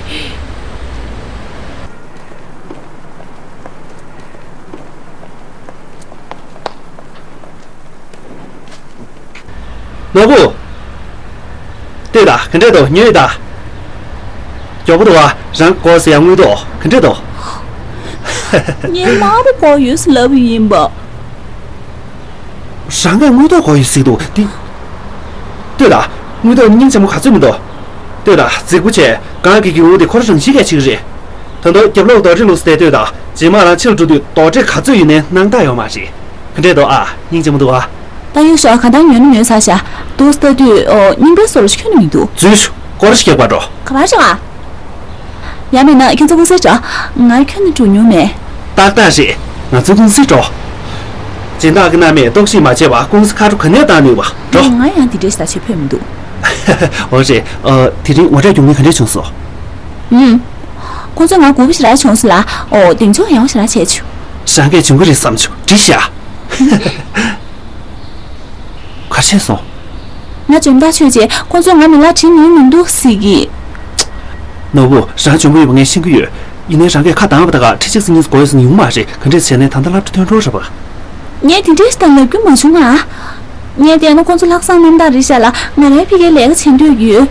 ནོར་བུ། ལྟོས་དང་། ག་འདྲས་འདུག་ཉོས་ཡོད་ད། མགྱོགས་པོ་འདུག་བ། རང་སྒོ་ཟེར་ཡ་དངུལ་ཐོག་ག་འདྲས་འདུག་ངས་དམར་པོ་དགོས་ཡོད་ཟེར་ལབ་ཡིན་པ། རང་གིས་དངུལ་ཐོག་དགོས་ཡོད་ཟེར་འདུག་དེ། ལྟོས་དང་། དངུལ་ཐོག་སྙིང་རྗེ་མོ་ག་ཚོད་མི་འདུག་ལྟོས་དང་། རྫིག་པོ་བྱས། གང་གི་གི་འུ་དེ་ཁོ་རང་རང་བཞིན་གྱིས་བྱེད་ཀྱི་རེད། ད་དུང་རྒྱབ་ལོགས་རྡོག་རིལ་ལུགས་སུ་བསྡད། ལྟོས་དང་། རྗེས་མ་རང་ཕྱིར་འགྲོ་དུས་རྡོག་ཁྲེས་ག་ཚོད་ཡོད་ནའི་སྣང་དག་ཡོད་མ་རེད། ག་འདྲས་འདུག་ཨ། སྙིང་རྗེ་མོ་འདུག་ཨ། ད་གཡུག་ཞོག་གང་ལྟར་ཉོས་ན་ཉོས་ཚར་ཤག་འདུག་སེ་ལྟ་དུས་ཨོ། རྙིང་པའི་བཟོ་འདྲ་ཞིག་ཁྱོན་ནས་མི་འདུག་འཛུལ་ཤོག་སྐོར་ར་ཞིག་རྒྱག་པར་འགྲོ། ག་པར་འགྲོ་ཨ། ཡང་མིན་ན་ཁྱོད་ཚོ་ཀུང་སིར་འགྲོ། ང་ཁྱོན་ནས་འགྲོ་མྱོང་མེད། ཏག་ཏག་རེད། ང་ཚོ་ཀུང་སིར་འགྲོ། སྦྱིན་བདག་གི་རྣམ་པས་གཏོར་བཤིག་མ་བྱས་པར་ཀུང་སི་ཁ་གྲོ་ག་ནས་བཏང་ནུས་པ། འགྲོ། ང་ཡང་འདི་འདྲའི་ཞིག་ད་བྱེད་ཕོད་མི་འདུག་འོ་རེད། ཨ། དེ་རིང་ངོ་འཕྲད་མྱོང་མཁན་ག་འདྲས་བྱུང་སོང་། ཨུམ། ཁོང་ཚོས་ང་སྒུག་པ་ཞེ་དྲག་བྱུང་སོང་ལ། ཨོ། གདེང་འཇོག་ཡག་པོ་ཞེ་དྲག་བྱས་བྱུང་། རང་གིས་བྱུང་གི་རེད་བསམ་བྱུང་། འགྲིག་ཤག་ག་རེ་བྱས་སོང་། ང་འཇོན་ཐག་ཆོད་རྗེས་ཁོང་ཚོས་ང་མི་ལ་བྲིས་མིན་མི་འདུག་ཟེར་གི། ནོར་བུ། རང་འཇོན་པོ་ཡོད་པ་ངས་ཤེས་ཀྱི་ཡོད། ཡིན་ནའི་རང་གིས་ཁ་གདངས་པ་དག་ག་ཁྲི་གཅིག་ཙམ་གཉིས་ཙམ་དགོས་ཡོད་ཟེར་ན་ཡོང་མ་རེད། ག་འདྲས་བྱས་ནའི་ད་ལྟ་སློབ་གྲྭ་ཐོན་འགྲོ་རེད་པ། ངས་དེ་འདྲས་ཞིག་ད་ལབ་རྒྱུ་མ་བྱུང་ང་། ངས་བལྟས་ན་ཁོང་ཚོ་ལྷག་བསམ་རྣམ་དག་རེད་ཤག་ལ། ང་རའི་ཕ་གིར་ལས་ཀ་བྱེད་འདོད་ཡོད།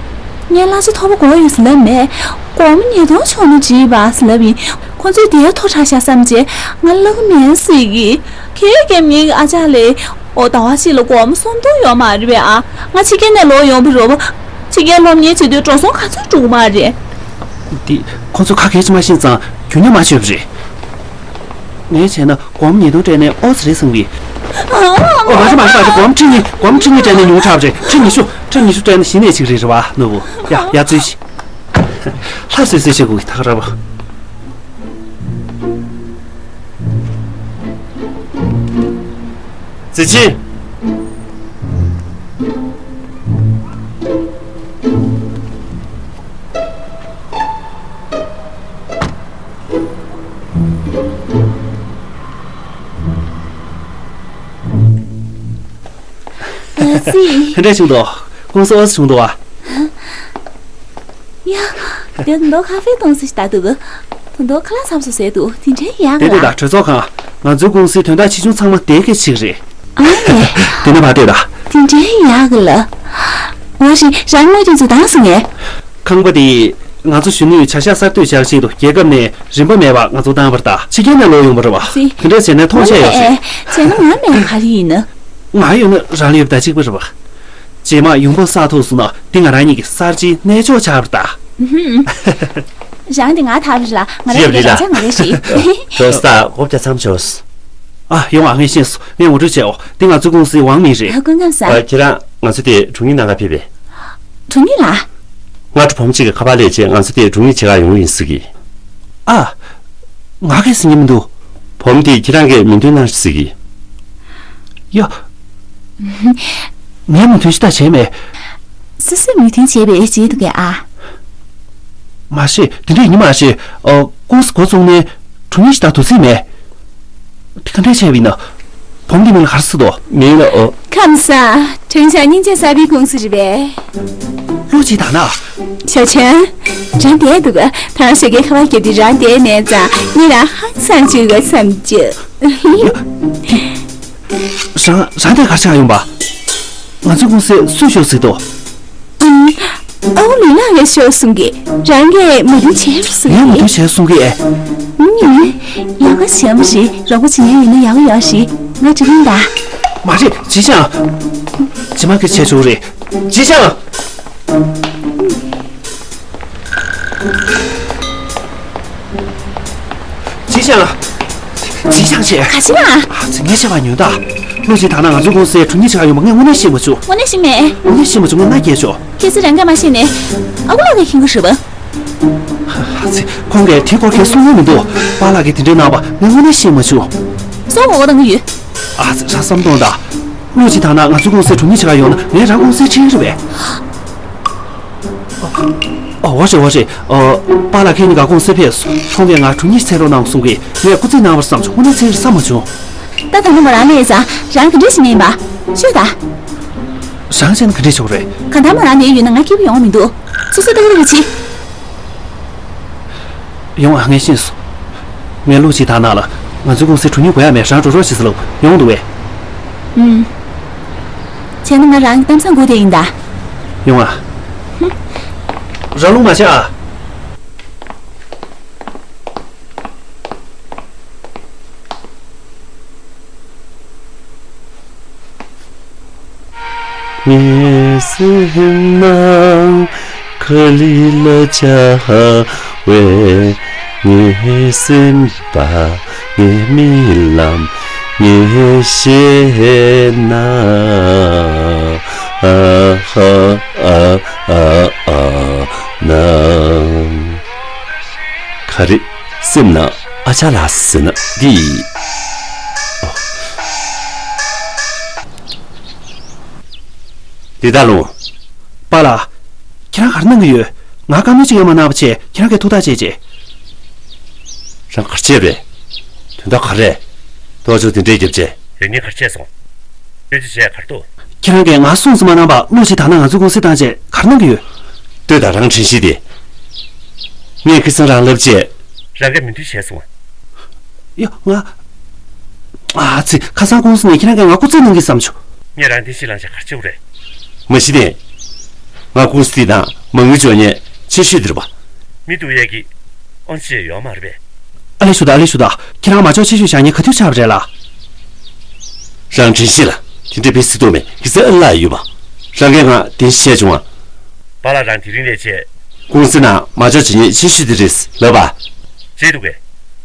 ངས་གླ་ཆ་མཐོ་པོ་དགོས་ཡོད་ཟེར་ལབ་མེད། སྒོར་མོ་ཉིས་སྟོང་བྱུང་ན་འགྲིག་པ་ཟེར་ལབ་ཡིན། ཁོང་ཚོས་དེ་མཐོ་དྲགས་ཤག་བསམ་རྗེས་ང་གླ་གི་མེད་ཟེར་གི། ཁྱེད་ཀྱི་མིང་ཨ་ཅག་ལགས། ཨོ། ཟླ་བ་གཅིག་ལ་སྒོར་མོ་སུམ་སྟོང་ཡོད་མ་རེད་པས་ཨ། ང་ཕྱི་རྒྱལ་ནས་ལོག་ཡོང་བ་རེད་པ། ཕྱི་རྒྱལ་སློབ་གཉེར་བྱེད་དུས་འགྲོ་སོང་ག་ཚོད་འགྲོ་གི་མ་རེད། འདི་ཁོང་ཚོ་ཁ་གས་ཅིག་མ་ཤེས་ཙང་རྒྱུས་མངའ་མ་ཆོད་པ་རེད། ངས་བྱས་ན་སྒོར་མོ་ཉིས་སྟོང་སྤྲད་ནས་ཨོ་ཙི་རེད་བསམ་གི། ཨོ། མ་རེད་མ་རེད་མ་རེད། སྒོར་མོ་ཁྲི་གཉིས། སྒོར་མོ་ཁྲི་གཉིས་སྤྲད་ནས་ཉུང་དྲགས་པ་རེད། ཁྲི་ཉི་ཤུ། ཁྲི་ཉི་ཤུ་སྤྲད་ན་གཞི་ནས་ཅིག་རེད། རེད་པ། ནོར་བུ། ཡ་ཡ། ཚུལ་ཤིག་ལྷ་སོད་སོད་བྱེད་དགོས་ཀྱི་ད་ག་ར་བ། ཙི་ཅི། ཨ་ཙི། དེ་འདྲ་བྱུང་དོ། ཀུང་སི་ཨོ་ཙི་བྱུང་དོ་བ། ཡ། དེ་མདོ་ཁ་ཧྥེ་གཏོང་ས་ཞིག་ད་འདུག་མདོ་ཁ་ལག་ཚ་པོ་ཞིག་བཟས་འདུག་དེ་འདྲའི་ཡག་དེ་དེ་ལ། ད་གྲོས་ཚོགས་ཁང་། ང་ཚོའི་ཀུང་སིའི་དོན་དག་ཆེ་ཆུང་ཚང་མ་དེ་ག་ཞིག་རེད། ཨ་ལས། དེ་ནས་ཕར་ལྟོས་དང་། དེ་འདྲའི་ཡག་གི་ལ། འོ་རེད། རང་དངོས་དོན་ཚོ་དང་སོང་ངས། ཁང་པ་དེ། ང་ཚོ་གཞོན་ནུས་བྱ་གཞག་གསར་གཏོད་བྱ་ཆེད་དུ་རྒྱལ་ཁབ་ནས་རིན་པ་མེད་པར་ང་ཚོ་བཏང་བ་རེད་ད། ཕྱི་རྒྱལ་ནས་ལོག་ཡོང་བ་རེད་བ། ཙི། དེ་འདྲ་བྱས་ན་མཐོང་ཆེན་ཡོད་རེད། བྱས་ན་ང་མེད་པ་ག་རེ་ཡིན་ན། ང་ཡོད་ན་རང་ལ་ཡོད་པ་ད་གཅིག་པ་རེད་བ། རྗེས་མ་ཡོང་འབབ་བསགས་ཐུབ་སོང་ན་འདི་ང་རང་གཉིས་ཀྱི་གསར་བརྗེའི་གནས་མཆོག་ཆགས་པ་རེད་ད། རང་དེ་ང་ཐབས་རེད་ལ། ང་རང་ཞིག་ཡབ་ལི་ལ། རང་ཚ་ང་རེ་ཞིག་ཇོ་སྟག་སྒོ་བརྒྱ་མཚམས་ཇོ། ཨ་ཡོང་ཨ། ངས་ཤེས་སོང་། ངས་ངོ་སྤྲོད་བྱས་འོ། འདི་ང་ཚོའི་ཀུང་སིའི་ཝང་མིན་རེད། ཨ་སྐུ་ཁམས་བཟང་། ཨ་ཁྱེད་རང་ང་ཚོ་དེ་དྲུང་ཡིག་གནང་ག་ཕེབས་པས། དྲུང་ཡིག་ལ། སྔ་དྲོ་བུ་མོ་གཅིག་གིས་ཁ་པར་སླེབས་བྱས་ང་ཚོ་དེ་དྲུང་ཡིག་བྱེད་ག་ཡོང་གི་ཡིན་ཟེར་གི། ཨ། ང་གས་ཟེར་གྱི་མི་འདུག་བུ་མོ་དེས་ཁྱེད་རང་གིས་མོས་མཐུན་གནང་ཟེར་གི། ཡ། ངས་མོས་མཐུན་ཞིག་ད་བྱས་མེད། སོ་སོས་མོས་མཐུན་བྱས་པས་བྱས་འདུག་གས་ཨ། མ་གཞི་དེ་འདྲས་ཡིན་མ་གཞི། ཨོ། ཀུང་སི་འགོ་བཙུགས་ནས་དྲུང་ཡིག་ཞིག་ད་དུ་ཚིག་མེད། དེ་ག་འདྲས་བྱས་པ་ཡིན་ན། བུ་མོ་དེ་མིང་ལ་ག་རེ་ཟེར་འདུག་མིང་ལ་ཨོ། ཁམས་བཟང་། དྲུང་ཆེ་སྙིང་རྗེ་གསར་པའི་ཀུང་སི་རེད་པས། བློ་གཅིག་བཏང་ན། ཞའོ་ཆན། རང་བསྡད་འདུག་ད་རང་ཞོགས་ཀས་ཁ་པར་བརྒྱབ་དུས་རང་བསྡད་མེད་ཙང་ངས་རང་ཧང་སངས་བཅུག་ག་བསམ་བྱུང་། རང་རང་བསྡད་ག་རེ་བྱེད་ཡོང་པ། ང་ཚོའི་ཀུང་སིར་སུས་ཤོག་ཟེར་འདུག་ཨ་ཁུ་ལུས་ནག་གིས་ཤོག་གསུང་གི། རང་གིས་མོས་མཐུན་བྱས་གསུང་གི། ངས་མོས་མཐུན་བྱས་གསུང་གི། ཡག་པོ་བྱས་མ་ཤེས། རོགས་པ་བྱེད་མཁན་ཡིན་ན་ཡག་པོ་ཡོད་ཤི། ང་འགྲིག་གི་ཡིན་ད། མ་རེད། ཅི་ཞང་། ཇི་མ་གི་བྱས་ཆོག་རེད། ཅི་ཞང་། ཅི་ཞང་། ཅི་ཞང་བྱས། ག་ཅི་ལ། ཨ་ཙི་ངས་བཤད་པ་ཉོན་དང་། བློ་ཅིག་དང་ན་ང་ཚོའི་ཀུང་སིའི་དྲུང་ཡིག་ཆེ་ག་ཡོང་བ་ངས་དངོས་གནས་ཤེས་མ་བྱུང་། དངོས་གནས་ཤེས་མེད། དངོས་གནས་ཤེས་མ་བྱུང་། ང་ང་རྒྱལ་ཤོག་ཁྱེད་ཚོ་རང་ག་མ་ཤེས་ནས། ཨ་ཁུ་ལགས་ཀྱིས་ཤེས་ཀྱི་རེད་པ། ཨ་ཙི་ཁོང་གིས་དེ་སྐོར་གས་གསུང་མྱོང་མི་འདུག་པཱ་ལགས་ཀྱིས་དེ་འདྲའི་གནང་བ་ངས་དངོས་གནས་ཤེས་མ་བྱུང་། སོ་ངོ་ག་བཏང་གི་ཡོད། ཨ་ཙི་རང་བསམ་གཏོང་དང་། བློ་ཅིག་དང་ན་ང་ཚོའི་ཀུང་སིའི་དྲུང་ཡིག་ཆེ་ག་ཡོང་ན་ངས་རང་ཀུང་སིར་ཁྲིད་ཀྱི་རེད་པས། ཨོ་འོ་ཞེས་འོ་ཞེས། ཨོ། པཱ་ལགས་ཁྱེད་གཉིས་ཀ་ཀུང་སིར་ཕེབས་སོང་། ཁོང་གིས་ང་དྲུང་ཡིག་འཚོལ་རོགས་གནང་གསུང་གིས་ངས་སྐུ་རྩེད་གནང་བར་བསམ་བྱུང་། དངོས་གནས་འཚོལ་བསམ་མ་བྱུང་། ད་ད་ནི་མོ་རང་ལས་ཙང་རང་ག་འདྲ་ཞིག་ཡིན་པ། ཤོད་ད། རང་བྱས་ན་ག་འདྲ་བྱེད་དགོས་རེད། གང་ལྟར་མོ་རང་འདིར་ཡོད་ན་ང་སྐྱིད་པོ་ཡོང་བ་མི་འདུག་སོ་སོ་ལྟ་གི་རེད་པ་ཅི། ཡོང་ཨ། ངས་ཤེས་སོང་། ངས་བློ་ཅིག་དང་ན་ལ་ང་ཚོའི་ཀུང་སིའི་དྲུང་ཡིག་དགོས་ཡ་མེད། རང་འགྲོ་རོགས་བྱེད་ཟེར་ལབ་ཡོང་འདུག་པས། ཨུམ། བྱས་ན་ང་རང་གཏམ་བཟང་སྒུག་བསྡད་ཡིན་ད། ཡོང་ཨ། རང་ལུང་མ་ཆག་ཨ། ངའི་སེམས་ནང་ག་ལེ་ལ་བྱ་བའི། ངའི་སེམས་པ་ངའི་རྨི་ལམ་ངས་ཤེས་ན། ཨ་ཧ་ཨ་ཨ་ཨ་ན། ག་རེ། སེམས་ནང་ཨ་ཅག་ལགས་ཟེར་ན་འདི། འདི་ལྟ་ལོ། པཱ་ལགས། ཁྱེད་རང་ག་རེ་གནང་གི་ཡོད། ང་བཀའ་མོལ་ཅིག་ཡང་མ་གནང་བ་བྱས་ཁྱེད་རང་གིས་ཐུགས་ཐག་བཅད་བྱས། རང་ག་རེ་བྱས་པས། དོན་དག་ག་རེ། ལྟོ་ཚོད་དེ་འདྲས་རྒྱབ་བྱས། དེ་ནས་ག་རེ་བྱས་སོང་། ལྟོས་ཅི་བྱས་གར་ཐུག་ཁྱེད་རང་གིས་ང་སུ་ཡིན་ཟེར་མ་གནང་བར་བློ་ཅིག་དང་ན་ང་ཚོའི་ཀུང་སི་བཏང་བྱས་ག་རེ་གནང་གི་ཡོད། ལྟོས་དང་། རང་དྲན་ཤེས་དེ། ངས་ཁ་སང་རང་ལབ་བྱས། རང་གིས་མོས་མཐུན་བྱས་སོང་། ཡ་ང་། ཨ་ཙི། ཁ་སང་ཀུང་སི་ནས་ཁྱེད་རང་གིས་ང་སྐུ་རྩེད་གནང་གི་བསམ་བྱུང་། ངས་རང་བདེན་བཞི་བླངས་བྱས་ག་རེ་བྱེད་དགོས་རེད། མ་གཞི་ནས། ང་ཀུང་སི་དེ་དང་མ་དངུལ་འཇོག་མཁན་ཆེ་ཤོས་དེ་རེད་པ། མི་སྡུག་ཡས་ཀྱི་དབང་ཆ་ཡོད་མ་རེད་པས། ཨ་ལེ་ཞུ་དང་། ཨ་ལེ་ཞུ་དང་། ཁྱེད་རང་མ་འཇོག་ཆེ་ཤོས་བཞག་མཁན་ག་དུས་ཆགས་པ་རེད་ལགས། རང་དྲན་ཤེས་ལ་དེ་འདྲ་བེད་སྲིད་དོ་མེད། གི་ཚེ་ཨ་ལ་ཡོད་པ། རང་གིས་ང་བདེན་བཞི་བྱས་བྱུང་ང་། པཱ་ལགས་རང་དེ་རིང་ནས་བྱས། ཀུང་སི་ནང་མ་འཇོག་བྱེད་མཁན་ཆེ་ཤོས་དེ་རེད་ལབ་པ། བྱས་འདུག་གས།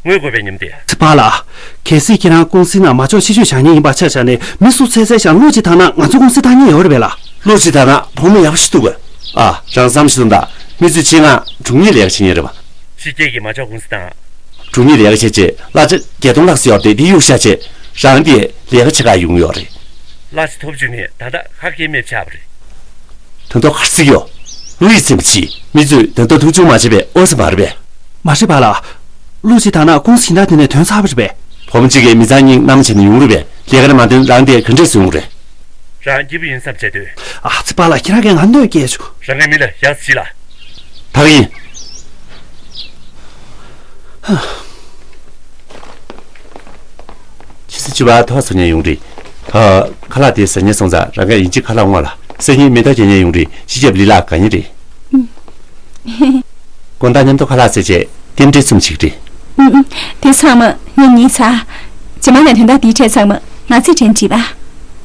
དངུལ་དགོས་པའི་ཉིན་དེ། ཚེ་པཱ་ལགས། གལ་སྲིད་ཁྱེད་རང་ཀུང་སི་ནང་མ་འཇོག་ཆེ་ཤོས་བཞག་མཁན་ཡིན་པ་ཆ་བཞག་ནས་མི་སུ་འཚོལ་འཚོལ་བཞག་བློ་ཅིག་དང་ན་ང་ཚོ་ཀུང་སི་བཏང་མཁན་ཡོད་རེད་པས་ལགས། བློ་ཅིག་དང་ན་བུ་མོ་ཡག་པོ་ཞིག་འདུག་གས། ཨ། རང་བསམ་ཤེས་དང་། མི་ཚོས་ཆེད་མངགས་དྲུང་ཡིག་ལས་ཀ་བྱེད་མཁན་རེད་པ། ཕྱི་རྒྱལ་གྱི་མ་འཇོག་ཀུང་སི་དང་། དྲུང་ཡིག་ལས་ཀ་བྱས་རྗེས་གླ་ཆ་བརྒྱད་སྟོང་ལྷག་ཙམ་ཡོད་རེད་དེ། དེ་གཡུག་བཞག་བྱས་རང་དེ་ལས་ཀ་བྱེད་གར་ཡོང་གི་ཡོད་རེད། གླ་ཆ་ཐོབ་བཅུག་ནས་ད་ལྟ་ཁ་སྐད་མེད་ཆགས་པ་རེད། དོན་དག་ག་རེ་ཟེར་གྱི་ཡོད། བློ་ཡིད་ཚིམ་པ་བྱེད། མི་ཚོས་དོན་དག་ཐུགས་ཆུང་མ་བྱས་པའི་ཨོ་ཙི་མ་རེད་པས། མ་རེད་པཱ་ལགས། བློ་ཅིག་དང་ན་ཀུང་སི་ཞིང་བདག་དེ་ནས་ཐོན་ཚར་བ་རེད་པས། བུ་མོ་གཅིག་གིས་མི་ཚང་གཉིས་མནའ་མ་བྱས་ནས་ཡོང་རེད་པས། ལས་ཀ་རེ་མ་འདོན་རང་དེ་ག་འདྲས་སུ་ཡོང་རེད། རང་སྐྱིད་པོ་ཡིན་བསམ་བྱས་སྡོད། ཨ་ཙི་པཱ་ལགས། ཁྱེད་རང་གིས་ང་གནོད་སྐྱེལ་བྱུང་། རང་གི་མི་ལ་ཡག་ཅིག་ལ། ད་ག་ཡིན། ཕྱི་ཚེས་བཅུ་པར་ཐོག་བཟོ་མཁན་ཡོང་རེད། ད་ཁ་ལག་དེ་ཟ་མཁན་སོང་ཙང་རང་གིས་ཡིན་གཅིག་ཁ་ལག་བསྔོགས་ལ། སང་ཉིན་མེ་ཏོག་རྒྱག་མཁན་ཡོང་རེད། སྤྱི་ཁྱབ་ལི་ལགས་དགའ་མཁན་རེད། དགོང་དག་མཉམ་དུ་ཁ་ལག་བཟས་བྱས་རྟེན་འབྲེལ་འཚམས་ཤིག་རེད། ཨུམ་ཨུམ། དེ་ཚང་མ་ངས་ཉོས་ཚར། རྗེས་མ་ནས་དོན་དག་དེའི་གྲས་ཚང་མ་ང་ཚོས་དྲན་བྲིས་པ།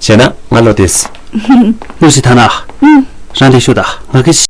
བྱས་ན་ང་བློ་བདེ་སོང་། བློ་ཅིག་དང་ན། ཨུམ། རང་དེ་ཤོད་ད། ང་གིས་